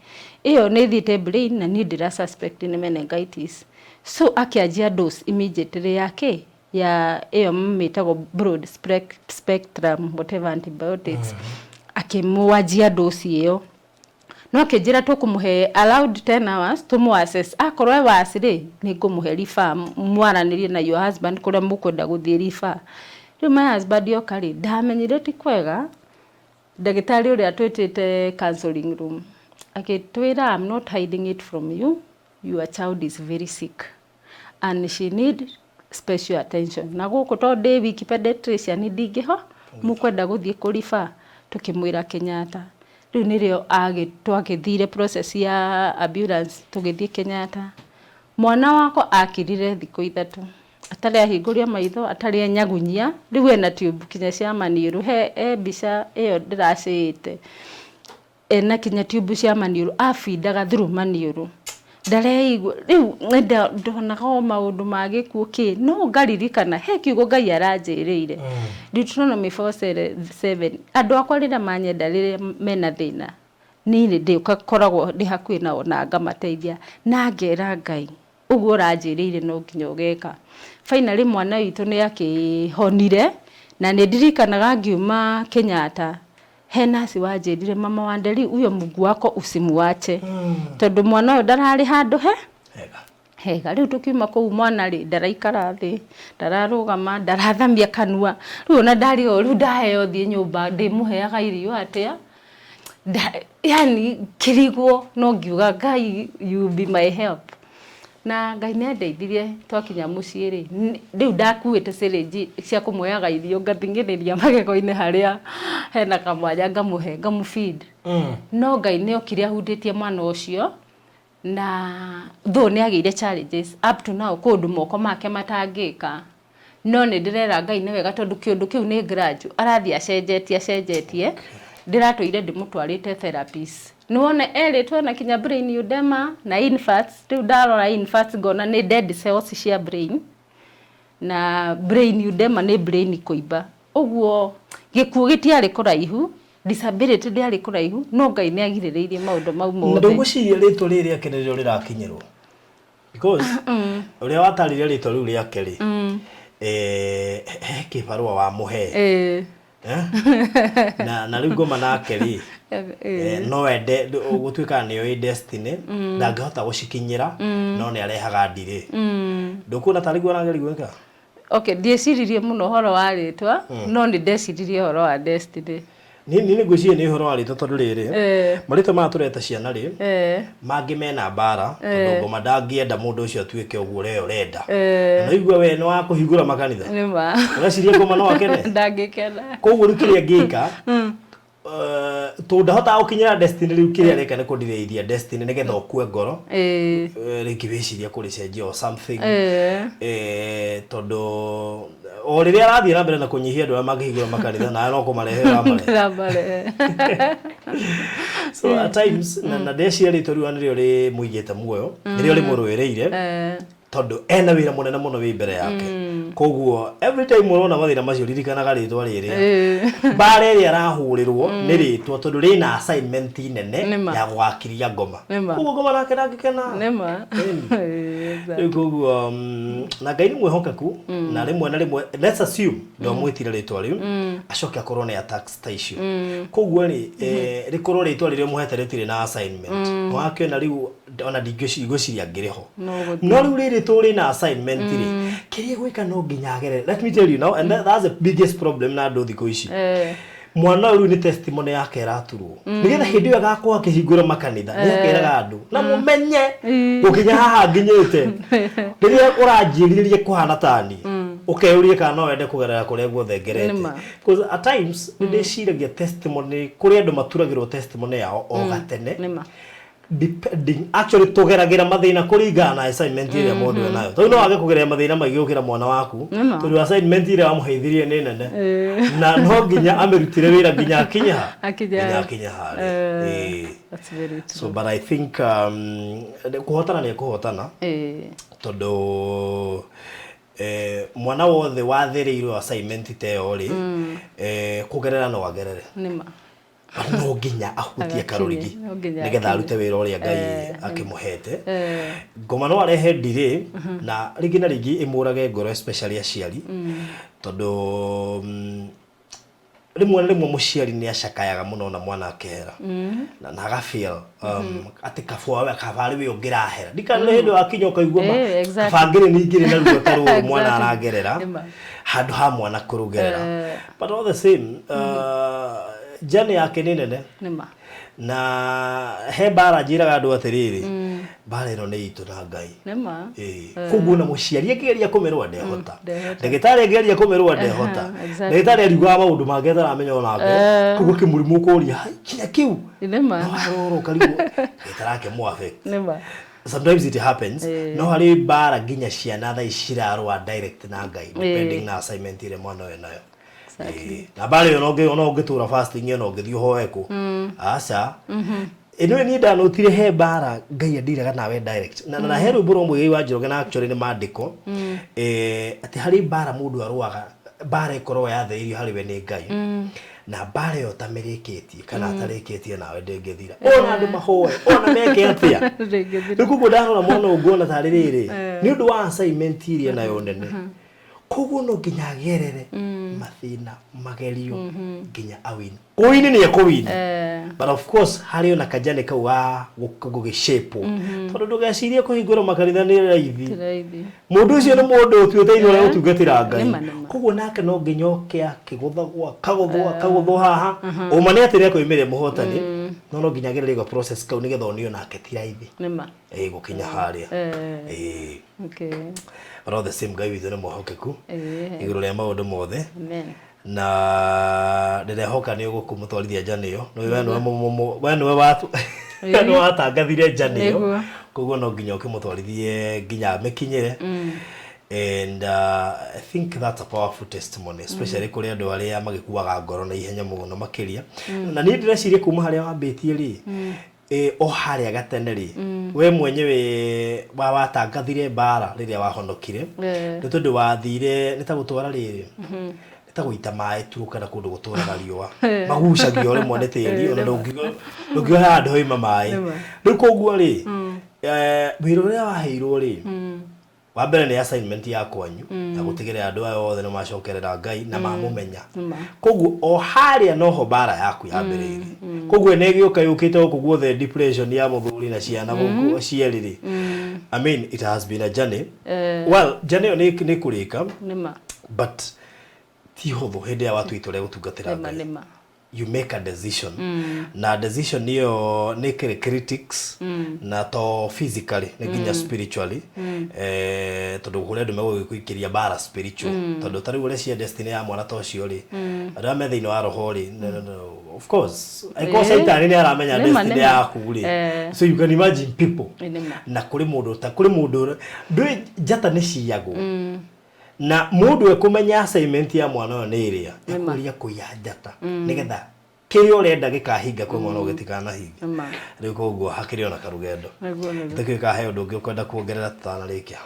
ĩyo nĩ ĩthiĩte brain na niĩ ndĩra suspect nĩ meningitis. So akĩanjia dose immediately ya kĩ ya ĩyo mĩtagwo broad spectrum whatever antibiotics. Akĩmwanjia dose ĩyo. No akĩnjĩra tũkũmũhe allowed 10 hours tũmũ assess. Akorwo e worse rĩ, nĩ ngũmũhe refer mwaranĩrie na your husband kũrĩa mũkwenda gũthiĩ refer. Rĩu my husband oka rĩ, ndamenyire ti kwega. Ndagĩtarĩ ũrĩa twĩtĩte counseling room akĩtwĩra, I'm not hiding it from you, your child is very sick and she need special attention. Na gũkũ tondũ ndĩ wiki pediatrician ndingĩho, mũkwenda gũthiĩ kũ-refer, tũkĩmwĩra Kenyatta. Rĩu nĩrĩo twagĩthire process ya ambulance tũgĩthiĩ Kenyatta. Mwana wakwa akirire thikũ 3 atarĩ ahingũria maitho, atarĩ enyagunyia, rĩu ena tube kinya cia maniũrũ. He mbica ĩyo ndĩracĩĩte, ena kinya tube cia maniũrũ, abindaga through maniũrũ, ndareigua. Rĩu ndonaga o maũndũ ma gĩkuũ kĩ, no ngaririkana he kiugo Ngai aranjĩrĩire, Deuteronomy 4:7, andũ akwa rĩrĩa manyenda rĩrĩa mena thĩna, niĩ nĩ ndĩkoragwo ndĩ hakuhĩ nao na ngamateithia. Na ngera Ngai, ũguo ũranjĩrĩire no nginya ũgeka. Finally mwana witũ nĩ akĩhonire, na nĩ ndirikanaga ngiuma Kenyatta he nasi wanjĩrire, mama Wanderi, huyo Mungu wako usimuache, tondũ mwana ũyũ ndararĩ handũ he hega. Hega. Rĩu tũkiuma kũu, mwana rĩ, ndaraikara thĩ, ndararũgama, ndarathamia kanua. Rĩu ona ndarĩ o rĩu ndaheo thiĩ nyũmba, ndĩmũheaga irio atĩa? Yani kĩrigwo, no ngiuga, Ngai, you be my help. Na Ngai nĩ andeithirie. Twakinya mũciĩ rĩ, rĩu ndakuĩte syringe cia kũmũheaga irio, ngathing'ĩrĩria magego-inĩ harĩa hena kamwanya, ngamũhe, ngamũ-feed. No Ngai nĩ okire ahutĩtie mwana ũcio, na though nĩ agĩire challenges up to now, kũndũ moko make matangĩka, no nĩ ndĩrera Ngai nĩ wega, tondũ kĩũndũ kĩu nĩ gradual, arathiĩ acenjetie acenjetie. Ndĩratũire ndĩmũtwarĩte therapies, nĩwona erĩtwo na kinya brain edema na infarcts. Rĩu ndarora infarcts ngona nĩ dead cells cia brain, na brain edema nĩ brain kũimba. Ũguo gĩkuũ gĩtiarĩ kũraihu, disability ndĩarĩ kũraihu, no Ngai nĩ agirĩrĩirie maũndũ mau mothe. Ndũgwĩciria rĩtwa rĩrĩ rĩake nĩrĩo rĩrakinyĩrwo? Because ũrĩa watarĩria rĩtwa rĩu rĩake rĩ, he kĩbarũa wamũhe. Eh? Na rĩu ngoma nake rĩ, no ende gũtuĩka nĩoĩ destiny ndangĩhota gũcikinyĩra, no nĩ arehaga ndirĩ. Ndũkuona tarĩ guo arageria gwĩka? Okay, ndieciririe mũno ũhoro wa rĩtwa, no nĩ ndeciririe ũhoro wa destiny. Niĩ nĩ ngwĩciria nĩ ũhoro wa rĩtwa, tondũ rĩrĩ, marĩtwa maya tũreta ciana rĩ, mangĩ mena mbara, tondũ ngoma ndangĩenda mũndũ ũcio atuĩke ũguo ũrĩa ũrenda. Na igua we nĩ wa kũhingũra makanitha. Nĩ ma. Ũreciria ngoma no akene? Ndangĩkena. Koguo rĩu kĩrĩa ngĩka, tondũ ndahotaga gũkinyĩra destiny, rĩu kĩrĩa areka nĩ kũndirĩithia destiny nĩgetha ũkue ngoro. Rĩngĩ wĩcirie kũrĩcenjia or something. Tondũ o rĩrĩa arathiĩ na mbere na kũnyihia andũ arĩa mangĩhingũra makanitha, nawe no kũmarehe ũramarehe. Ndĩramarehe. So at times na ndeciria rĩtwa rĩu nĩrĩo rĩmũigĩte muoyo, nĩrĩo rĩmũrũĩrĩire, tondũ ena wĩra mũnene mũno wĩ mbere yake. Koguo every time ũrona mathĩna macio, ririkanaga rĩtwa rĩrĩa mbara ĩrĩa arahũrĩrwo nĩ rĩtwa, tondũ rĩna assignment nene Nĩma. ya gũgakiria ngoma. Nĩma. Koguo ngoma nake ndangĩkena. Nĩma. Rĩu koguo na Ngai nĩ mwĩhokeku, na rĩmwe na rĩmwe, let's assume ndwamwĩtire rĩtwa rĩu, acoke akorwo nĩ attacks ta icio. Koguo rĩ, rĩkorwo rĩtwa rĩrĩa ũmũhete rĩtirĩ na assignment, wakĩona rĩu ona ndingĩciria ngĩrĩ ho. No gũthiĩ. No rĩu rĩrĩ tũrĩ na assignment rĩ, kĩrĩa gwĩka no nginya agerere. Let me tell you now, and that's the biggest problem na andũ thikũ ici. Mwana ũyũ rĩu nĩ testimony yake ĩraturwo, nĩgetha hĩndĩ ĩyo agakorwo akĩhingũra makanitha, nĩ akeraga andũ na mũmenye gũkinya haha nginyĩte. Rĩrĩa ũranjĩrirĩria kũhana tani, ũkeyũrie kana no wende kũgerera kũrĩa guothe ngerete. Nĩma. Because at times nĩ ndĩciragia testimony, kũrĩ andũ maturagĩrwo testimony yao o gatene. Depending, actually tũgeragĩra mathĩna kũringana na assignment ĩrĩa mũndũ enayo, tondũ no wage kũgerera mathĩna maingĩ gũkĩra mwana waku, Nĩma. tondũ assignment ĩrĩa wamũheithirie nĩ nene na no nginya amĩrutĩre wĩra nginya akinye ha nginya akinye harĩa. That's very true. So, but I think kũhotana nĩ kũhotana, tondũ mwana wothe wathĩrĩirwo assignment ta ĩyo rĩ, kũgerera no agerere. Nĩma. But no nginya ahutie Agakinye, karũrigi no nginya nĩgetha akinye. Arute wĩra ũrĩa Ngai akĩmũhete. Ngoma no arehe ndirĩ na rĩngĩ na rĩngĩ ĩmũrage ngoro, especially aciari, tondũ rĩmwe na rĩmwe mũciari nĩ acakayaga mũno na mwana akehera na agafeel atĩ kaba kaba arĩ we ũngĩrahera. Ndikana nĩ hĩndĩ wakinya ũkaigua ma kaba ngĩrĩ ningĩrĩ na ruo ta rũrũ mwana aragerera handũ ha mwana kũrũgerera. But all the same, journey yake nĩ nene. Nĩma. Na he mbara njĩraga andũ atĩrĩrĩ, mbara ĩno nĩ itũ na Ngai. Nĩma. Ĩĩ. Koguo na mũciari akĩgeria kũmĩrũa ndehota, Ndehota. Ndagĩtarĩ akĩgeria kũmĩrũa ndehota. Ndagĩtarĩ ariugaga maũndũ mangĩ ataramenya onake. Koguo kĩmũrimũ ũkoria, "Hai, kinya kĩu Nĩma. No arora ũkarigwo ndagĩtarĩ ake mũ affect." Nĩma. Sometimes it happens. No harĩ mbara nginya ciana thaa ici cirarũa direct na Ngai, depending na assignment ĩrĩa mwana ũyũ nayo. Ĩĩ. Na mbara ĩyo ona ũngĩtũra fasting, ona ũngĩthiĩ ũhoe kũ, aca ĩno niĩ ndanotire he mbara Ngai andiraga nawe direct, na he rwĩmbo rwa Mũigai wa Njoroge, na actually nĩ maandĩko, atĩ harĩ mbara mũndũ arũaga, mbara ĩkoragwo yathĩrĩirio harĩ we nĩ Ngai, na mbara ĩyo ũtamĩrĩkĩtie kana atarĩkĩtie nawe ndĩngĩthira, ona andũ mahoe ona meke atĩa. Ndĩngĩthira. Rĩu koguo ndarora mwana ũyũ nguona tarĩ rĩrĩ nĩ ũndũ wa assignment iria nayo nene, koguo no nginya agerere mathĩna, magerio, nginya awin. Kũwini nĩ ekũwini, but of course harĩ ona kajani kau ga gũgĩshape, tondũ ndũgecirie kũhingũra makanitha nĩ raithi. Ti raithi. Mũndũ ũcio nĩ mũndũ ũtuĩte itua rĩa gũtungatĩra Ngai. Nĩma, nĩma. Koguo nake no nginya oke akĩgũthagwo, akagũthwo, akagũthwo haha. Ũma nĩ atĩ nĩakoimĩrĩra mũhotani, no nginya agererie ga process kau nĩgetha onio nake ti raithi Nĩma. Gũkinya harĩa. Ĩĩ. But all the same, Ngai witũ nĩ mwĩhokeku igũrũ rĩa maũndũ mothe. Amen. Na ndĩrehoka nĩ ũgũkũmũtwarithia njana ĩyo. We nĩwe we nĩwe watangathire njana ĩyo. Nĩguo. Koguo no nginya ũkĩmũtwarithie nginya amĩkinyĩre. And I think that's a powerful testimony, especially kũrĩ andũ arĩa magĩkuaga ngoro na ihenya mũno makĩria. Na niĩ ndĩreciria kuma harĩa wambĩtie rĩ, o harĩa gatene rĩ, we mwenyewe watangathire mbara rĩrĩa wahonokire, nĩ tondũ wathire nĩ ta gũtwara rĩrĩ, nĩ ta gũita maĩ tu kana kũndũ gũtũraga riũa magucagio rĩmwe nĩ tĩri, ona ndũngiuga he handũ hoima maĩ. Nĩma. Rĩu koguo rĩ, wĩra ũrĩa waheirwo rĩ, wa mbere nĩ assignment ya kwanyu na gũtigĩrĩra andũ aya othe nĩ macokerera Ngai na mamũmenya. Nĩma. Koguo o harĩa noho mbara yaku yambĩrĩirie. Koguo nĩ ĩgĩũka yũkĩte gũkũ guothe, depression ya mũthuri na ciana gũkũ cierĩ rĩ, I mean, it has been a journey. Well, journey ĩyo nĩ kũrĩka, Nĩma. but ti hũthũ hĩndĩ ĩrĩa watua itua rĩa gũtungatĩra Nĩma. Ngai. Nĩma. You make a decision, na decision ĩyo nĩ kĩrĩ critics, na to physically, nĩ nginya spiritually, tondũ kũrĩ andũ megũgĩkũikĩria mbara spiritual, tondũ ta rĩu ũrĩa cia destiny ya mwana ta ũcio rĩ, andũ arĩa me thĩinĩ wa roho rĩ, no, of course angĩkorwo caitani nĩ aramenya Nĩma, destiny nĩma. yaku rĩ, so you can imagine people. Nĩma. Na kũrĩ mũndũ ta kũrĩ mũndũ ndũĩ njata nĩ ciyagwo, na mũndũ ekũmenya assignment ya mwana ũyũ nĩ ĩrĩa ekũria kũiya njata nĩgetha kĩrĩa ũrenda gĩkahinga kwĩ mwana ũyũ gĩtikanahinge. Nĩma. Rĩu koguo hakĩrĩ ona karugendo. Nĩguo, nĩguo. Ndĩkĩũĩ kana he ũndũ ũngĩ ũkwenda kuongerera tũtanarĩkia.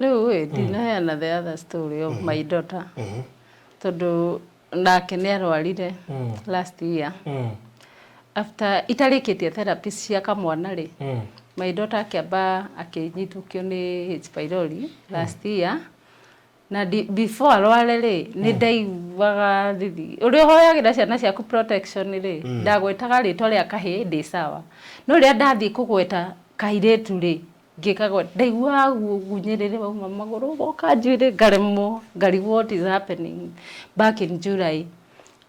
Rĩu ĩ ndinaheana the other story of my daughter, tondũ nake nĩ arwarire last year after itarĩkĩtie therapy cia kamwana rĩ. My daughter akĩamba akĩnyitũkio nĩ H pylori last year, na before arware rĩ, nĩ ndaiguaga thithi ũrĩa ũhoyagĩra ciana ciaku protection rĩ. Ndagwetaga rĩtwa rĩa kahĩĩ ndĩ sawa, no rĩrĩa ndathiĩ kũgweta kairĩtu rĩ, ngĩkagweta ndaiguaga gunyĩrĩrĩ wauma magũrũ goka njuĩrĩ, ngaremwo, ngarigwo what is happening. Back in July,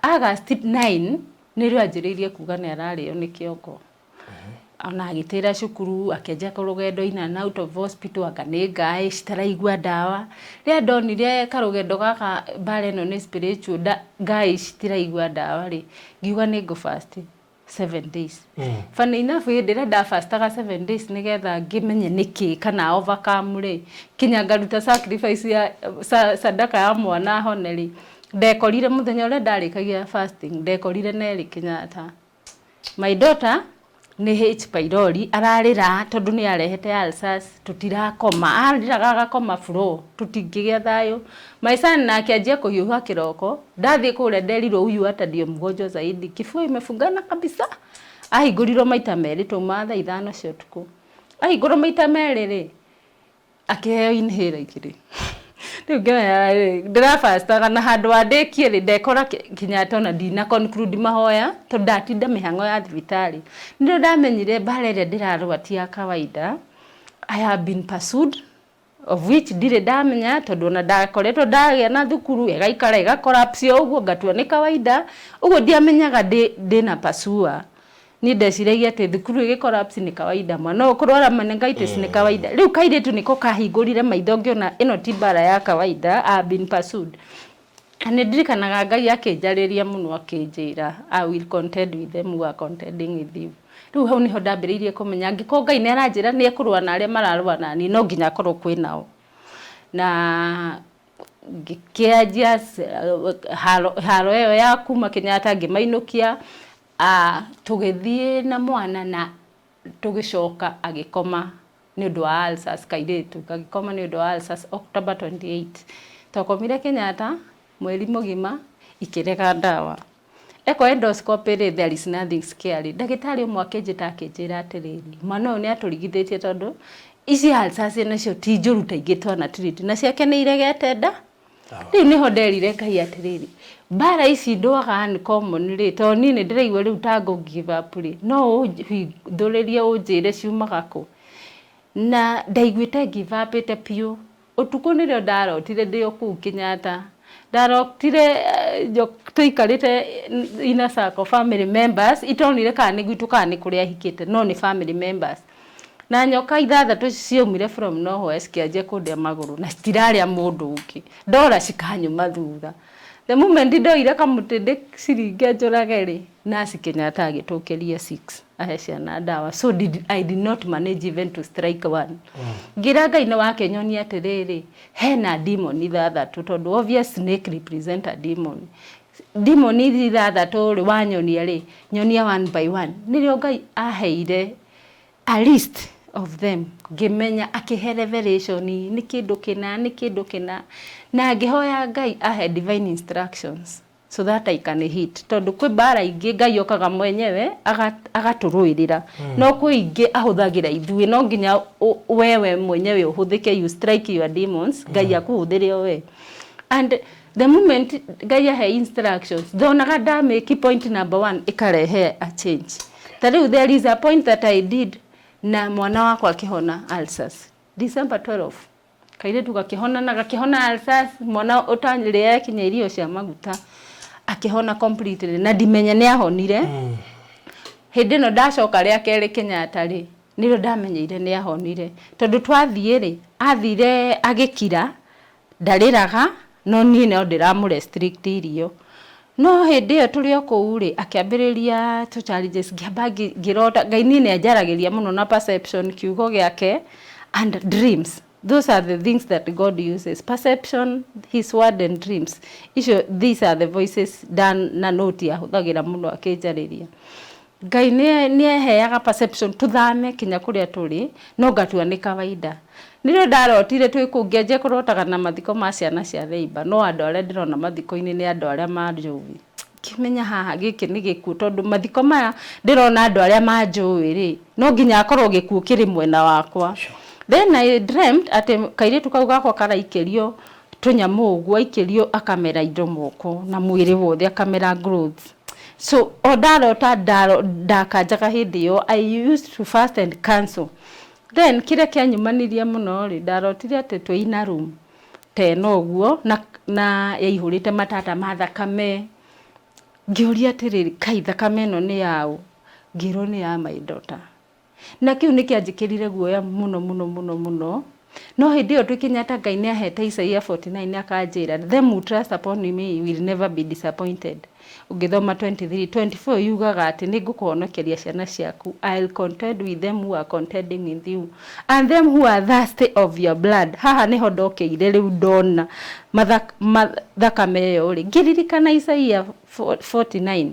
August 9 nĩrĩo anjĩrĩirie kuga nĩ ararĩo nĩ kĩongo, ona agĩtĩra cukuru, akĩanjia rũgendo in and out of hospital, anga nĩ ngaĩ citaraigua ndawa. Rĩrĩa ndonire karũgendo gaka, mbara ĩno nĩ spiritual, ngaĩ citiraigua ndawa rĩ, ngiuga nĩ ngũ fast 7 days. Funny enough, hĩndĩ ĩrĩa ndafastaga 7 days nĩgetha ngĩmenye nĩkĩ kana overcome rĩ, kinya ngaruta sacrifice ya sadaka ya mwana ahone rĩ, ndekorire mũthenya ũrĩa ndarĩkagia fasting, ndekorire nerĩ Kenyatta. My daughter nĩ H pylori ararĩra, tondũ nĩ arehete ulcers, tũtirakoma, arĩraga agakoma floor, tũtingĩgĩa thayũ. My son nake anjia kũhiũha kĩroko, ndathiĩ kũrĩa nderirwo huyu hata ndio mgonjwa zaidi, kifua imefungana kabisa. Ahingũrirwo maita merĩ, twauma thaa 5 cia ũtukũ. Ahingũrwo maita merĩ rĩ, akĩheo inhaler igĩrĩ. Rĩu ngĩmenya rĩ, ndĩrabastaga na handũ wandĩkie rĩ, ndekora Kenyatta ona ndina conclude mahoya, tondũ ndatinda mĩhang'o ya thibitarĩ. Nĩrĩo ndamenyire mbara ĩrĩa ndĩrarũa ti ya kawaida. I have been pursued, of which ndirĩ ndamenya, tondũ ona ndakoretwo ndagĩa na thukuru ĩgaikara ĩga collapse o ũguo, ngatua nĩ kawaida ũguo, ndiamenyaga ndĩna pursuer. Niĩ ndeciragia atĩ thukuru ĩgĩ collapse nĩ kawaida, mwana ũyũ kũrwara meningitis nĩ kawaida. Rĩu kairĩtu nĩko kahingũrire maitho, ngĩona ĩno ti mbara ya kawaida, I have been pursued. Na nĩ ndirikanaga Ngai akĩnjarĩria mũno, akĩnjĩra, "I will contend with them who are contending with you." Rĩu hau nĩho ndambĩrĩirie kũmenya angĩkorwo Ngai nĩ aranjĩra nĩ ekũrũa na arĩa mararũa na niĩ, no nginya akorwo kwĩ nao. Na ngĩkĩanjia haro ĩyo ya kuma Kenyatta, ngĩmainũkia, tũgĩthiĩ na mwana na tũgĩcoka agĩkoma nĩ ũndũ wa ulcers. Kairĩtu gagĩkoma nĩ ũndũ wa ulcers October 28. Twakomire Kenyatta mweri mũgima, ikĩrega ndawa. Eko endoscopy rĩ, there is nothing scary. Ndagĩtarĩ ũmwe akĩnjĩta, akĩnjĩra atĩrĩrĩ, mwana ũyũ nĩ atũrigithĩtie, tondũ ici ulcers nacio ti njũru ta ingĩ twana treat, na ciake nĩ iregete nda. Rĩu nĩho nderire Ngai atĩrĩrĩ, mbara ici ndwaga uncommon rĩ, tondũ niĩ nĩ ndĩraigua rĩu ta ngũ give up rĩ, no ũhithũrĩrie ũnjĩre ciumaga kũ. Na ndaiguĩte give up ĩte biũ. Ũtukũ nĩrĩo ndarotire ndĩ o kũu Kenyatta, ndarotire tũikarĩte in a circle, family members, itonire kana nĩ gwitũ kana nĩ kũrĩa ahikĩte, no nĩ family members, na nyoka ithathatũ ciaumire from nowhere, cikĩanjia kũndĩa magũrũ na citirarĩa mũndũ ũngĩ, ndora cikanyuma thutha. The moment ndoire kamũtĩ ndĩciringe njũrage rĩ, nurse Kenyatta agĩtũkĩria 6 ahe ciana ndawa. So I did not manage even to strike one. Ngĩra Ngai nĩ wake nyonia atĩrĩrĩ, hena demon ithathatũ, tondũ obvious snake represent a demon. Demon ici ithathatũ rĩ, wanyonia rĩ, nyonia one by one. Nĩrĩo Ngai aheire a list of them, ngĩmenya, akĩhe revelation nĩ kĩndũ kĩna, nĩ kĩndũ kĩna, na ngĩhoya Ngai ahe divine instructions so that I can hit, tondũ kwĩ mbara ingĩ Ngai okaga mwenyewe agatũrũĩrĩra, no kwĩ ingĩ ahũthagĩra ithuĩ. No nginya wewe mwenyewe ũhũthĩke, you strike your demons, Ngai akũhũthĩre o we. And the moment Ngai ahe instructions, ndonaga nda make point number one, ĩkarehe a change. Ta rĩu there is a point that I did na mwana wakwa akĩhona ulcers December 12. Kairĩtu gakĩhona na gakĩhona ulcers, mwana ũtarĩaga kinya irio cia maguta, akĩhona completely, na ndimenya nĩ ahonire. Hĩndĩ ĩno ndacoka rĩa kerĩ Kenyatta rĩ, nĩrĩo ndamenyeire nĩ ahonire, tondũ twathiĩ rĩ, athire agĩkira, ndarĩraga, no niĩ no ndĩramũ restrict irio. No hĩndĩ ĩyo tũrĩ o kũu rĩ, akĩambĩrĩria tũ challenges. Ngĩamba ngĩrota. Ngai niĩ nĩ anjaragĩria mũno na perception, kiugo gĩake and dreams. Those are the things that God uses: perception, his word and dreams. Icio, these are the voices dan na note ahũthagĩra mũno akĩnjarĩria. Ngai nĩ eheaga perception tũthame kinya kũrĩa tũrĩ no ngatua nĩ kawaida. Nĩrĩo ndarotire twĩ kũu ngĩanjia kũrotaga na mathiko ma ciana cia neighbor no andũ arĩa ndĩrona mathiko-inĩ nĩ andũ arĩa manjũĩ. Ngĩmenya haha gĩkĩ nĩ gĩkuũ tondũ mathiko maya ndĩrona andũ arĩa manjũĩ rĩ, no nginya akorwo gĩkuũ kĩrĩ mwena wakwa. Then I dreamt atĩ kairĩtu kau gakwa karaikĩrio tũnyamũ ũguo aikĩrio akamera indo moko na mwĩrĩ wothe akamera growths. So o ndarota ndakanjaga hĩndĩ ĩyo I used to fast and cancel. Then kĩrĩa kĩanyumanirie mũno rĩ, ndarotire atĩ twĩ in a room ta ĩno ũguo na yaihũrĩte matata ma thakame. Ngĩũria atĩrĩrĩ, kai thakame ĩno nĩ yaũ? Ngĩrwo nĩ ya my daughter. Na kĩu nĩ kĩanjĩkĩrire guoya mũno mũno mũno mũno. No hĩndĩ ĩyo twĩ Kenyatta Ngai nĩ ahete Isaiah 49 akanjĩra them who trust upon me will never be disappointed. Ũngĩthoma 23, 24 yugaga atĩ nĩ ngũkũhonokeria ciana ciaku. I'll contend with them who are contending with you and them who are thirsty of your blood. Haha nĩho ndokeire rĩu ndona thakame ĩyo rĩ, ngĩririkana Isaiah 49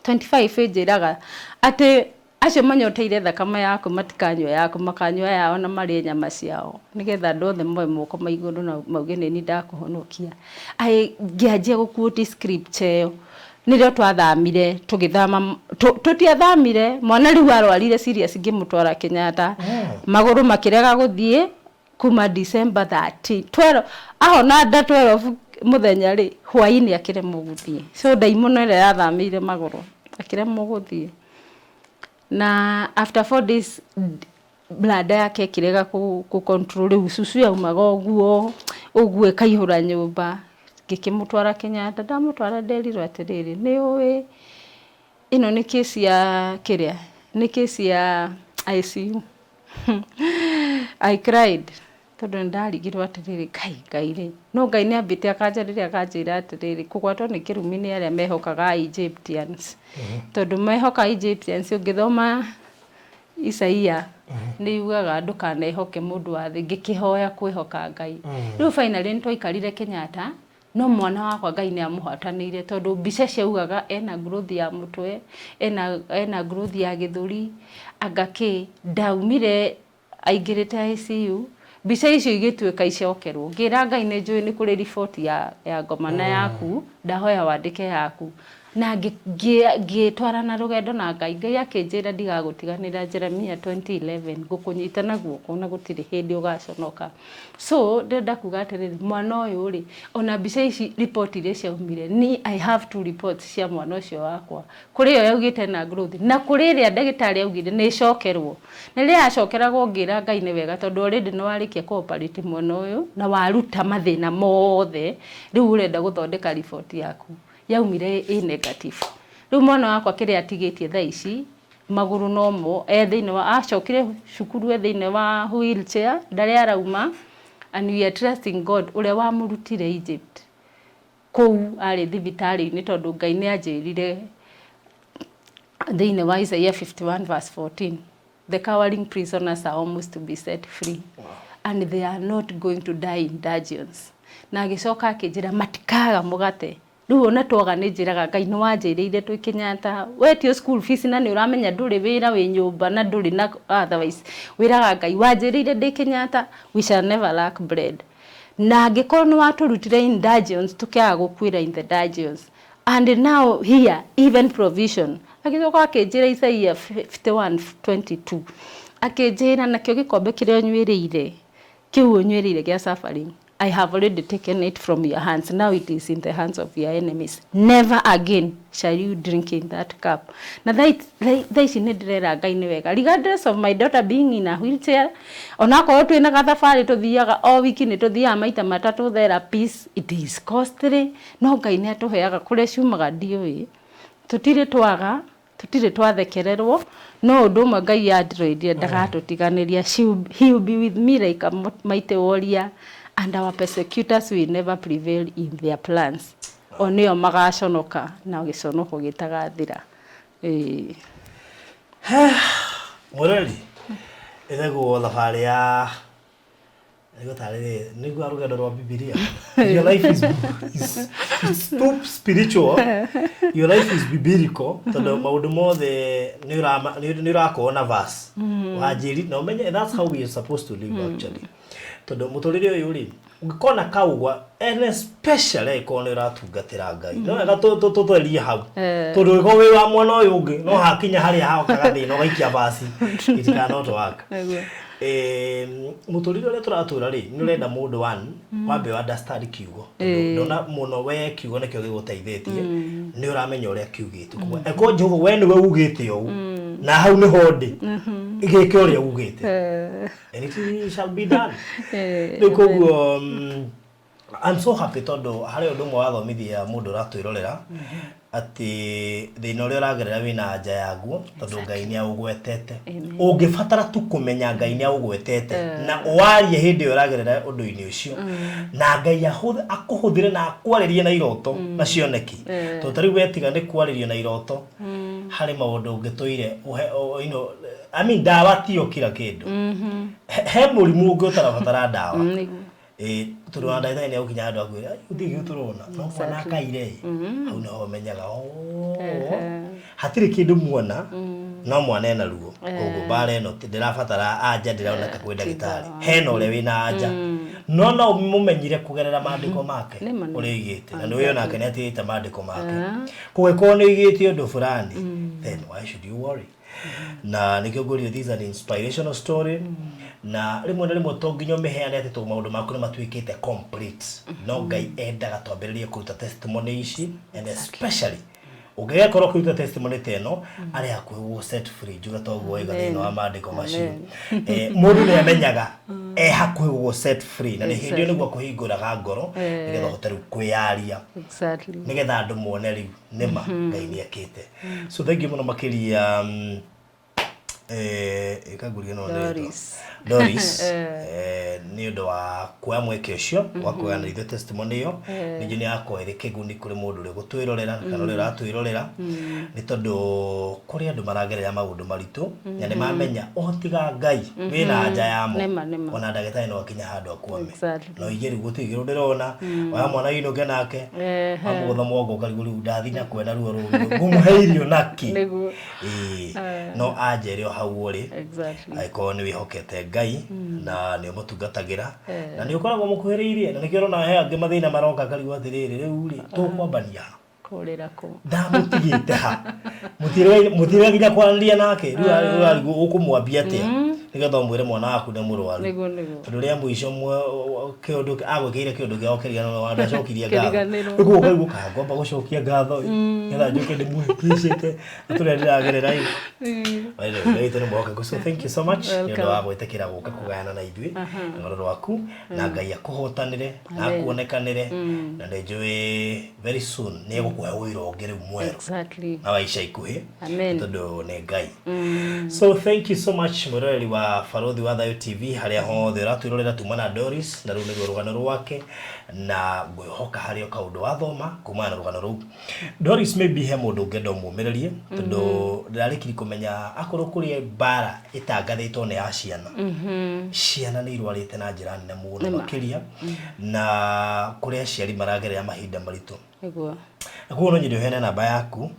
25 ĩnjĩraga atĩ acio manyoteire thakame yaku matikanyua yaku makanyua yao na marĩe nyama ciao nĩgetha andũ othe moe moko ma igũrũ na mauge nĩ niĩ ndakũhonokia. Ngĩanjia gũ quote scripture ĩyo nĩrĩo twathamire tũgĩthama tũtiathamire mwana rĩu arwarire serious ngĩmũtwara Kenyatta magũrũ makĩrega gũthiĩ kuma December 13 12 ahona nda 12 mũthenya rĩ hwainĩ akĩremwo gũthiĩ so ndaimono ĩrĩa yathamĩire magũrũ akĩremwo gũthiĩ na after 4 days bladder yake ĩkĩrega kũ control rĩu cucu yaumaga ũguo ũguo ĩkaihũra nyũmba ngĩkĩmũtwara Kenyatta ndamũtwara nderirwo atĩrĩrĩ nĩ ũĩ ĩno nĩ case ya kĩrĩa nĩ case ya ICU. I cried tondũ nĩ ndarigirwo atĩrĩrĩ kai Ngai rĩ no Ngai nĩ ambĩte akanjarĩria akanjĩra atĩrĩrĩ kũgwatwo nĩ kĩrumi nĩ arĩa mehokaga Egyptians tondũ mehoka Egyptians ũngĩthoma Isaia nĩ yugaga ndũkanehoke mũndũ wa thĩ ngĩkĩhoya kwĩhoka Ngai. Rĩu finally nĩ twaikarire Kenyatta no mwana wakwa Ngai nĩ amũhotanĩire tondũ mbica ciaugaga ena growth ya mũtwe ena growth ya gĩthũri anga kĩ ndaumire aingĩrĩte ICU mbica icio igĩtuĩka icokerwo ngĩra Ngai nĩ njũĩ nĩ kũrĩ riboti ya ngomana yaku ndahoya wandĩke yaku na ngĩtwarana rũgendo na Ngai. Ngai akĩnjĩra ndigagũtiganĩra Jeremiah 20:11 ngũkũnyita na guoko na gũtirĩ hĩndĩ ũgaconoka. So ndĩrenda kuga atĩrĩrĩ mwana ũyũ rĩ ona mbica ici riboti iria ciaumire ni I have two reports cia mwana ũcio wakwa kũrĩ ĩyo yaugĩte na growth na kũrĩ ĩrĩa ndagĩtarĩ augire nĩ ĩcokerwo na rĩrĩa yacokeragwo ngĩra Ngai nĩ wega tondũ already nĩ warĩkia kũ operate mwana ũyũ na waruta mathĩna mothe rĩu ũrenda gũthondeka riboti yaku yaumire ĩ negative. Rĩu mwana wakwa kĩrĩa atigĩtie thaa ici magũrũ nomo e thĩinĩ wa acokire cukuru e thĩinĩ wa wheelchair ndarĩ arauma and we are trusting God ũrĩa wamũrutire Egypt kũu arĩ thibitarĩ-inĩ tondũ Ngai nĩ anjĩrire thĩinĩ wa Isaiah 51 verse 14 the cowering prisoners are almost to be set free. Wow. And they are not going to die in dungeons. Na agĩcoka akĩnjĩra matikaga mũgate rĩu ona twaga nĩ njĩraga Ngai nĩ wanjĩrĩire twĩ Kenyatta wetio school fees na nĩ ũramenya ndũrĩ wĩra wĩ nyũmba na ndũrĩ na otherwise wĩraga Ngai wanjĩrĩire ndĩ Kenyatta we shall never lack bread na angĩkorwo nĩ watũrutire in dungeons tũkĩaga gũkuĩra in the dungeons and now here even provision agĩcoka akĩnjĩra Isaiah 51:22 akĩnjĩra nakĩo gĩkombe kĩrĩa ũnyuĩrĩire kĩu ũnyuĩrĩire gĩa suffering I have already taken it from your hands. Now it is in the hands of your enemies. Never again shall you drink in that cup. Na thaa ici nĩ ndĩrera Ngai nĩ wega. Regardless of my daughter being in a wheelchair, onakorwo twĩna gathabarĩ tũthiaga o wiki nĩ tũthiaga maita matatũ therapies, it is costly, no Ngai nĩ atũheaga kũrĩa ciumaga ndiũĩ. Tũtirĩ twaga, tũtirĩ twathekererwo, no ũndũ ũmwe Ngai anjĩrĩire ndagatũtiganĩria. He will be with me like a mighty warrior and our persecutors will never prevail in their plans. O nĩo magaconoka na gĩconoko gĩtagathira. Ĩĩ. Mũrori ĩthagwo thabarĩ ya Nĩguo tarĩrĩ nĩguo rũgendo rwa Bibilia. Your life is too spiritual. Your life is biblical tondũ maũndũ mothe nĩ ũrakorwo na verse. Wanjĩri na ũmenye that's how we are supposed to live actually. Tondũ mũtũrĩre ũyũ rĩ, ũngĩkona kaũgwa and especially angĩkorwo nĩ ũratungatĩra Ngai. No wega tũtherie hau. Tondũ ũngĩkorwo wĩ wa mwena ũyũ ũngĩ no hakinya harĩa hokaga thĩna ũgaikia verse. It cannot work. Nĩguo. Mũtũrĩre ũrĩa tũratũra rĩ, nĩ ũrenda mũndũ one wambe understand kiugo, tondũ ndona mũno we kiugo nĩkĩo gĩgũteithĩtie, nĩ ũramenya ũrĩa kiugĩte. Koguo angĩkorwo Jehova we nĩwe ugĩte ũũ na hau nĩho ndĩ, gĩke ũrĩa ugĩte and it shall be done. Rĩu koguo I'm so happy tondũ harĩ ũndũ ũmwe wathomithia mũndũ ũratwĩrorera atĩ thĩna ũrĩa ũragerera wĩna anja yaguo tondũ Ngai nĩ aũgwetete. Ũngĩbatara tu kũmenya Ngai nĩ aũgwetete na warie hĩndĩ ĩyo ũragerera ũndũ-inĩ ũcio na Ngai akũhũthĩre na akwarĩrie na iroto na cioneki, tondũ ta rĩu wetiga nĩ kwarĩrio na iroto harĩ maũndũ ũngĩtũire I mean, ndawa tiyo kila kĩndũ. He mũrimũ ũngĩ ũtarabatara ndawa. Nĩguo. Ĩ tondũ wa ndagĩtarĩ nĩ egũkinya handũ akwĩre, "Ai, gũtirĩ kĩndũ tũrona," no mwana akaire ĩ hau nĩho ũmenyaga, "Oh, hatirĩ kĩndũ muona no mwana ena ruo, koguo mbara ĩno ndĩrabatara anja, ndĩroneka kwĩ ndagĩtarĩ hena ũrĩa wĩna anja," no mũmenyire kũgerera maandĩko make Nĩma, nĩma. ũrĩa oigĩte, na nĩ onake nĩ atĩĩte maandĩko make. Kũngĩkorwo nĩ oigĩte ũndũ fulani, then why should you worry? Na nĩkĩo ngũria, this is an inspirational story, na rĩmwe na rĩmwe to nginya ũmĩheane atĩ tondũ maũndũ maku nĩ matuĩkĩte complete, no Ngai endaga twambĩrĩrie kũruta testimony ici, and especially ũngĩgekorwo ũkĩruta testimony ta ĩno, arĩ hakuhĩ gũgũ set free. Njuge toguo waiga thĩinĩ wa maandĩko macio. Mũndũ nĩ amenyaga e hakuhĩ gũgũ set free, na nĩ hĩndĩ ĩyo nĩguo akũhingũraga ngoro nĩgetha ũhote rĩu kwĩyaria, nĩgetha andũ mone rĩu nĩma Ngai nĩ ekĩte. So thank you mũno makĩria, ĩkanguria no nĩ Doris. Doris, nĩ ũndũ wa kuoya mweke ũcio wa kũgayana ithuĩ testimony ĩyo. Ningĩ nĩ yakorwo ĩrĩ kĩguni kũrĩ mũndũ ũrĩa ũgũtwĩrorera kana ũrĩa ũratwĩrorera, nĩ tondũ kũrĩ andũ maragerera maũndũ maritũ na nĩ mamenya o tiga Ngai wĩna anja yamo. Nĩma, nĩma. Ona ndagĩtarĩ no akinya handũ akwame no igĩ rĩu gũtirĩ kĩndũ ndĩrona, oya mwana inũke nake amũgũtha mwongo ũkarigwo rĩu ndathi na kwena ruo rũu ngũmũhe irio naki. Ĩĩ, no anja ĩrĩ o hau ũrĩ angĩkorwo nĩ wĩhokete Ngai na nĩ ũmũtungatagĩra na nĩ ũkoragwo mũkuhĩrĩirie, na nĩkĩo ũrona he angĩ mathĩna maroka karigwo atĩrĩrĩ, rĩu rĩ tũkwambania ha? Kũrĩra kũ? Ndamũtigĩte ha? Mũtirĩ nginya kwaranĩria nake, rĩu ũrarigwo ũkũmwambia atĩa nĩgetha ũmwĩre mwana waku nĩ mũrwaru. Nĩguo. Tondũ rĩa mũico kĩũndũ agwĩkĩire kĩũndũ kĩao kĩriganĩrwo, ndacokirie ngatho. Kĩriganĩrwo. Rĩu ũkarigwo kana ngwamba gũcokia ngatho ĩ, nĩgetha njũke ndĩmũhĩngĩcĩte tũrĩa ndĩragerera ĩ. By the way, Ngai witũ nĩ mwĩhokeku, so thank you so much nĩ ũndũ wa gwĩtĩkĩra gũka kũgayana na ithuĩ rũgano rwaku, na Ngai akũhotanĩre na akuonekanĩre, na nĩ njũĩ very soon nĩ egũkũhe ũira ũngĩ rĩu mwerũ na wa ica ikuhĩ. Amen. Tondũ nĩ Ngai. So thank you so much, mwĩroreri wa Barũthi wa Thayũ TV harĩa hothe ũratwĩrorera. Tuma na Doris, na rũu nĩruo rũgano rwake, na ngwĩhoka harĩ o kaũndũ wathoma kumana na rũgano rũu. Doris, maybe he mũndũ ũngĩenda ũmũmĩrĩrie, tondũ ndĩrarĩkiri kũmenya akorwo kũrĩ mbara ĩtangathĩtwo nĩ ya ciana. Ciana nĩ irwarĩte na njĩra nene mũno makĩria, na kũrĩ aciari maragerera mahinda maritũ. Na koguo no nyende ũheane namba yaku,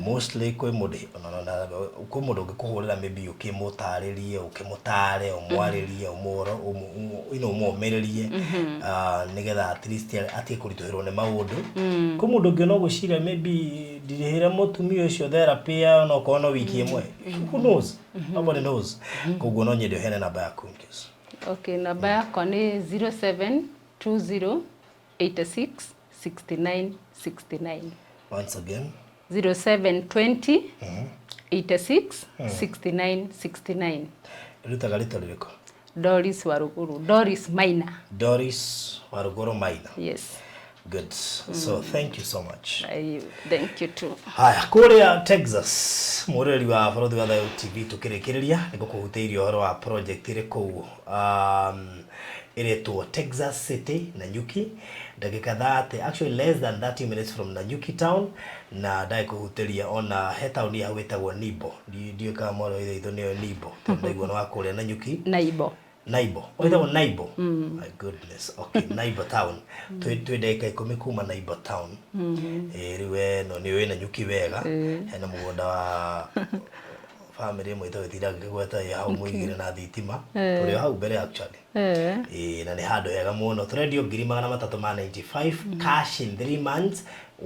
mostly kwĩ mũndũ kwĩ mũndũ ũngĩkũhũrĩra, maybe ũkĩmũtarĩrie, ũkĩmũtare, ũmwarĩrie, ũmũmĩrĩrie, nĩgetha at least atige kũritũhĩrwo nĩ maũndũ. Kwĩ mũndũ ũngĩ no gwĩciria maybe ndirĩhĩre mũtumia ũcio therapy ya onokorwo no wiki ĩmwe, who knows, nobody knows. Koguo no nyende ũheane namba yaku in case. Okay, namba yakwa nĩ 0720 86 69 69. Once again. 0720 86 69 69. Ĩrutaga rĩtwa rĩrĩkũ? Doris Waruguru, Doris Maina. Doris Waruguru Maina. Yes. Good. So thank you so much. I thank you too. Haya, kũrĩa Texas, mwĩroreri wa Barũthi wa Thayũ TV, tũkĩrĩkĩrĩria nĩ ngũkũhutĩirie ũhoro wa project ĩrĩ kũu ĩretwo Texas City Nanyuki, ndagĩka 30, actually less than 30 minutes from Nanyuki town, na ndagĩkũhutĩria ona he taũni hau ĩtagwo Nibo. Ndiũĩ kana mwarĩ wa ithe witũ nĩoĩ Nibo, tondũ ndaigua nĩ wa kũrĩa Nanyuki. Naibo. Naibo. Wĩtagwo Naibo? My goodness. Okay, Naibo town. Twĩ ndagĩka 10 kuma Naibo town. Ĩĩ, rĩu we no nĩ ũĩ Nanyuki wega. Hena mũgũnda wa family ĩmwe ĩtagwo ĩtindaga ngĩgweta ĩ hau mũigĩre na thitima. Tũrĩ o hau mbere actually. Ĩĩ, na nĩ handũ hega mũno. Tũrendio ngiri magana matatũ ma 95 cash in 3 months,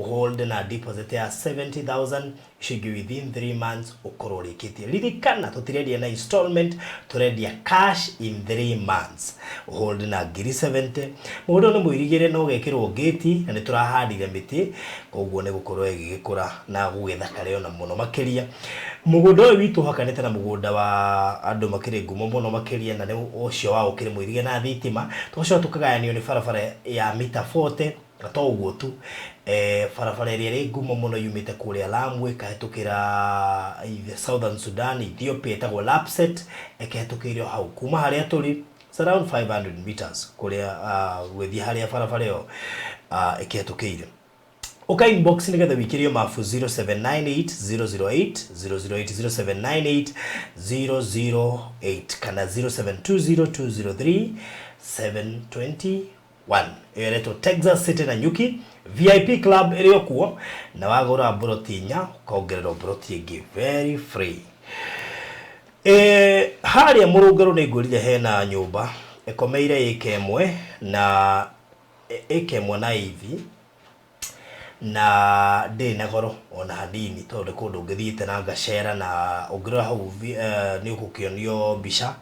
hold na deposit ya 70,000, icio ingĩ within 3 months ũkorwo ũrĩkĩtie. Ririkana tũtirendia na installment, tũrendia cash in 3 months, hold na ngiri 70. Mũgũnda ũyũ nĩ mũirigĩre na ũgekĩrwo ngĩti, na nĩ tũrahandire mĩtĩ, koguo nĩ gũkorwo ĩgĩgĩkũra na gũgĩthakare ona mũno makĩria. Mũgũnda ũyũ witũ ũhakanĩte na mũgũnda wa andũ makĩrĩ ngumo mũno makĩria, na nĩ ũcio wao ũkĩrĩ mũirige na thitima. Tũgacoka tũkagayanio nĩ barabara ya mita 40. Na to ũguo tu, barabara ĩrĩa ĩrĩ ngumo mũno yumĩte kũrĩa Lamu ĩkahĩtũkĩra Southern Sudan, Ethiopia, ĩtagwo Lapsset, ĩkĩhĩtũkĩire o hau. Kuma harĩa tũrĩ, it's around 500 meters kũrĩa gũgĩthiĩ harĩa barabara ĩyo ĩkĩhĩtũkĩire. Ũka inbox nĩgetha wĩikĩrio mabu 0798 008 008, 0798 008 kana 0720 203 721. Ĩyo ĩretwo Texas City Nanyuki. VIP Club ĩrĩ o kuo, na wagũra mburoti inya ũkongererwo mburoti ĩngĩ very free. Harĩa Mũrũngarũ nĩ ngwĩrire hena nyũmba ĩkomeire ĩka ĩmwe na ĩka ĩmwe na eithi, na ndĩrĩ na goro ona hanini, tondũ nĩ kũndũ ngĩthiĩte na ngacera. Na ũngĩrora hau nĩ ũgũkĩonio mbica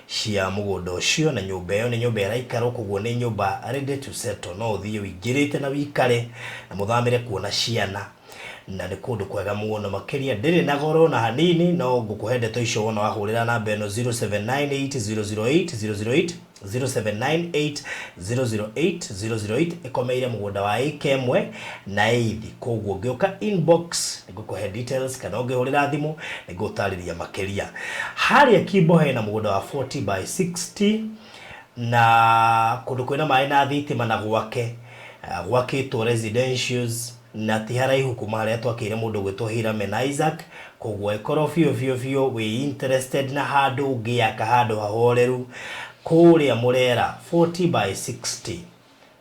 cia mũgũnda ũcio na nyũmba ĩyo. Nĩ nyũmba ĩraikarwo, koguo nĩ nyũmba ready to settle, no ũthiĩ ũingĩrĩte na wĩikare na mũthamĩre kuona ciana, na nĩ kũndũ kwega mũno makĩria. Ndĩrĩ na goro na hanini, no ngũkũhe ndeto icio wona wahũrĩra namba ĩno 0798 008 008, 0798 008 008. Ĩkomeire mũgũnda wa ĩka ĩmwe na eithi, koguo ũngĩũka inbox nĩngũkũhe details, kana ũngĩhũrĩra thimũ nĩngũtarĩria makĩria. Harĩa Kimbo hena mũgũnda wa 40 by 60 na kũndũ kwĩna maĩ na thitima, na gwake gwakĩtwo residentials, na ti haraihu kuma harĩa twakĩire mũndũ gwĩtwo Hiram na Isaac. Koguo ĩkorwo biũ biũ biũ wĩ interested na handũ ũngĩaka handũ hahoreru kũrĩa Mũrera, 40 by 60,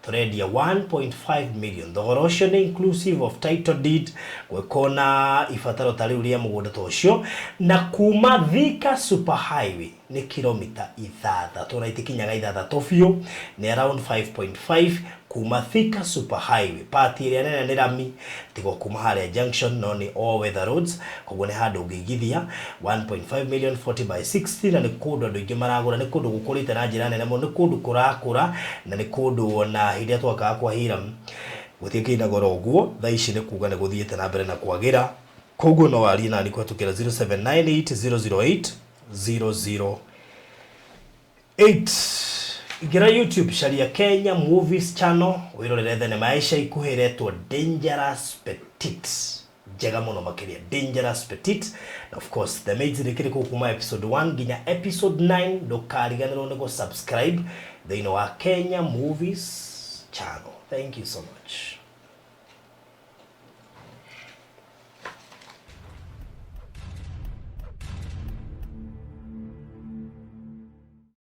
tũrendia 1.5 million. Thogora ũcio nĩ inclusive of title deed. Gwĩko na ibataro ta rĩu rĩa mũgũnda ta ũcio, na kuma Thika Super Highway nĩ kilomita 6 na itikinyaga 6 biũ, nĩ around 5.5 kuma Thika Super Highway. Part ĩrĩa nene nĩ rami tigo kuma harĩa junction, no nĩ all weather roads, koguo nĩ handũ ũngĩigithia. 1.5 million, 40 by 60, na nĩ kũndũ andũ aingĩ maragũra. Nĩ kũndũ gũkũrĩte na njĩra nene mũno, nĩ kũndũ kũrakũra, na nĩ kũndũ ona hĩndĩ ĩrĩa twakaga kwa Hiram gũtiĩkĩrĩ na goro ũguo. Thaa ici nĩ kuga nĩ gũthiĩte na mbere na kwagĩra, koguo no warie nani kũhetũkĩra 0798 008 008. Ingĩra YouTube, caria Kenya Movies Channel, wĩrorere thenema ya ica ikuhĩ ĩretwo Dangerous Petit, njega mũno makĩria, Dangerous Petit. Na of course The Maids rĩkĩrĩ kũu kuma episode 1 nginya episode 9. Ndũkariganĩrwo nĩ gũ subscribe thĩinĩ wa Kenya Movies Channel. Thank you so much.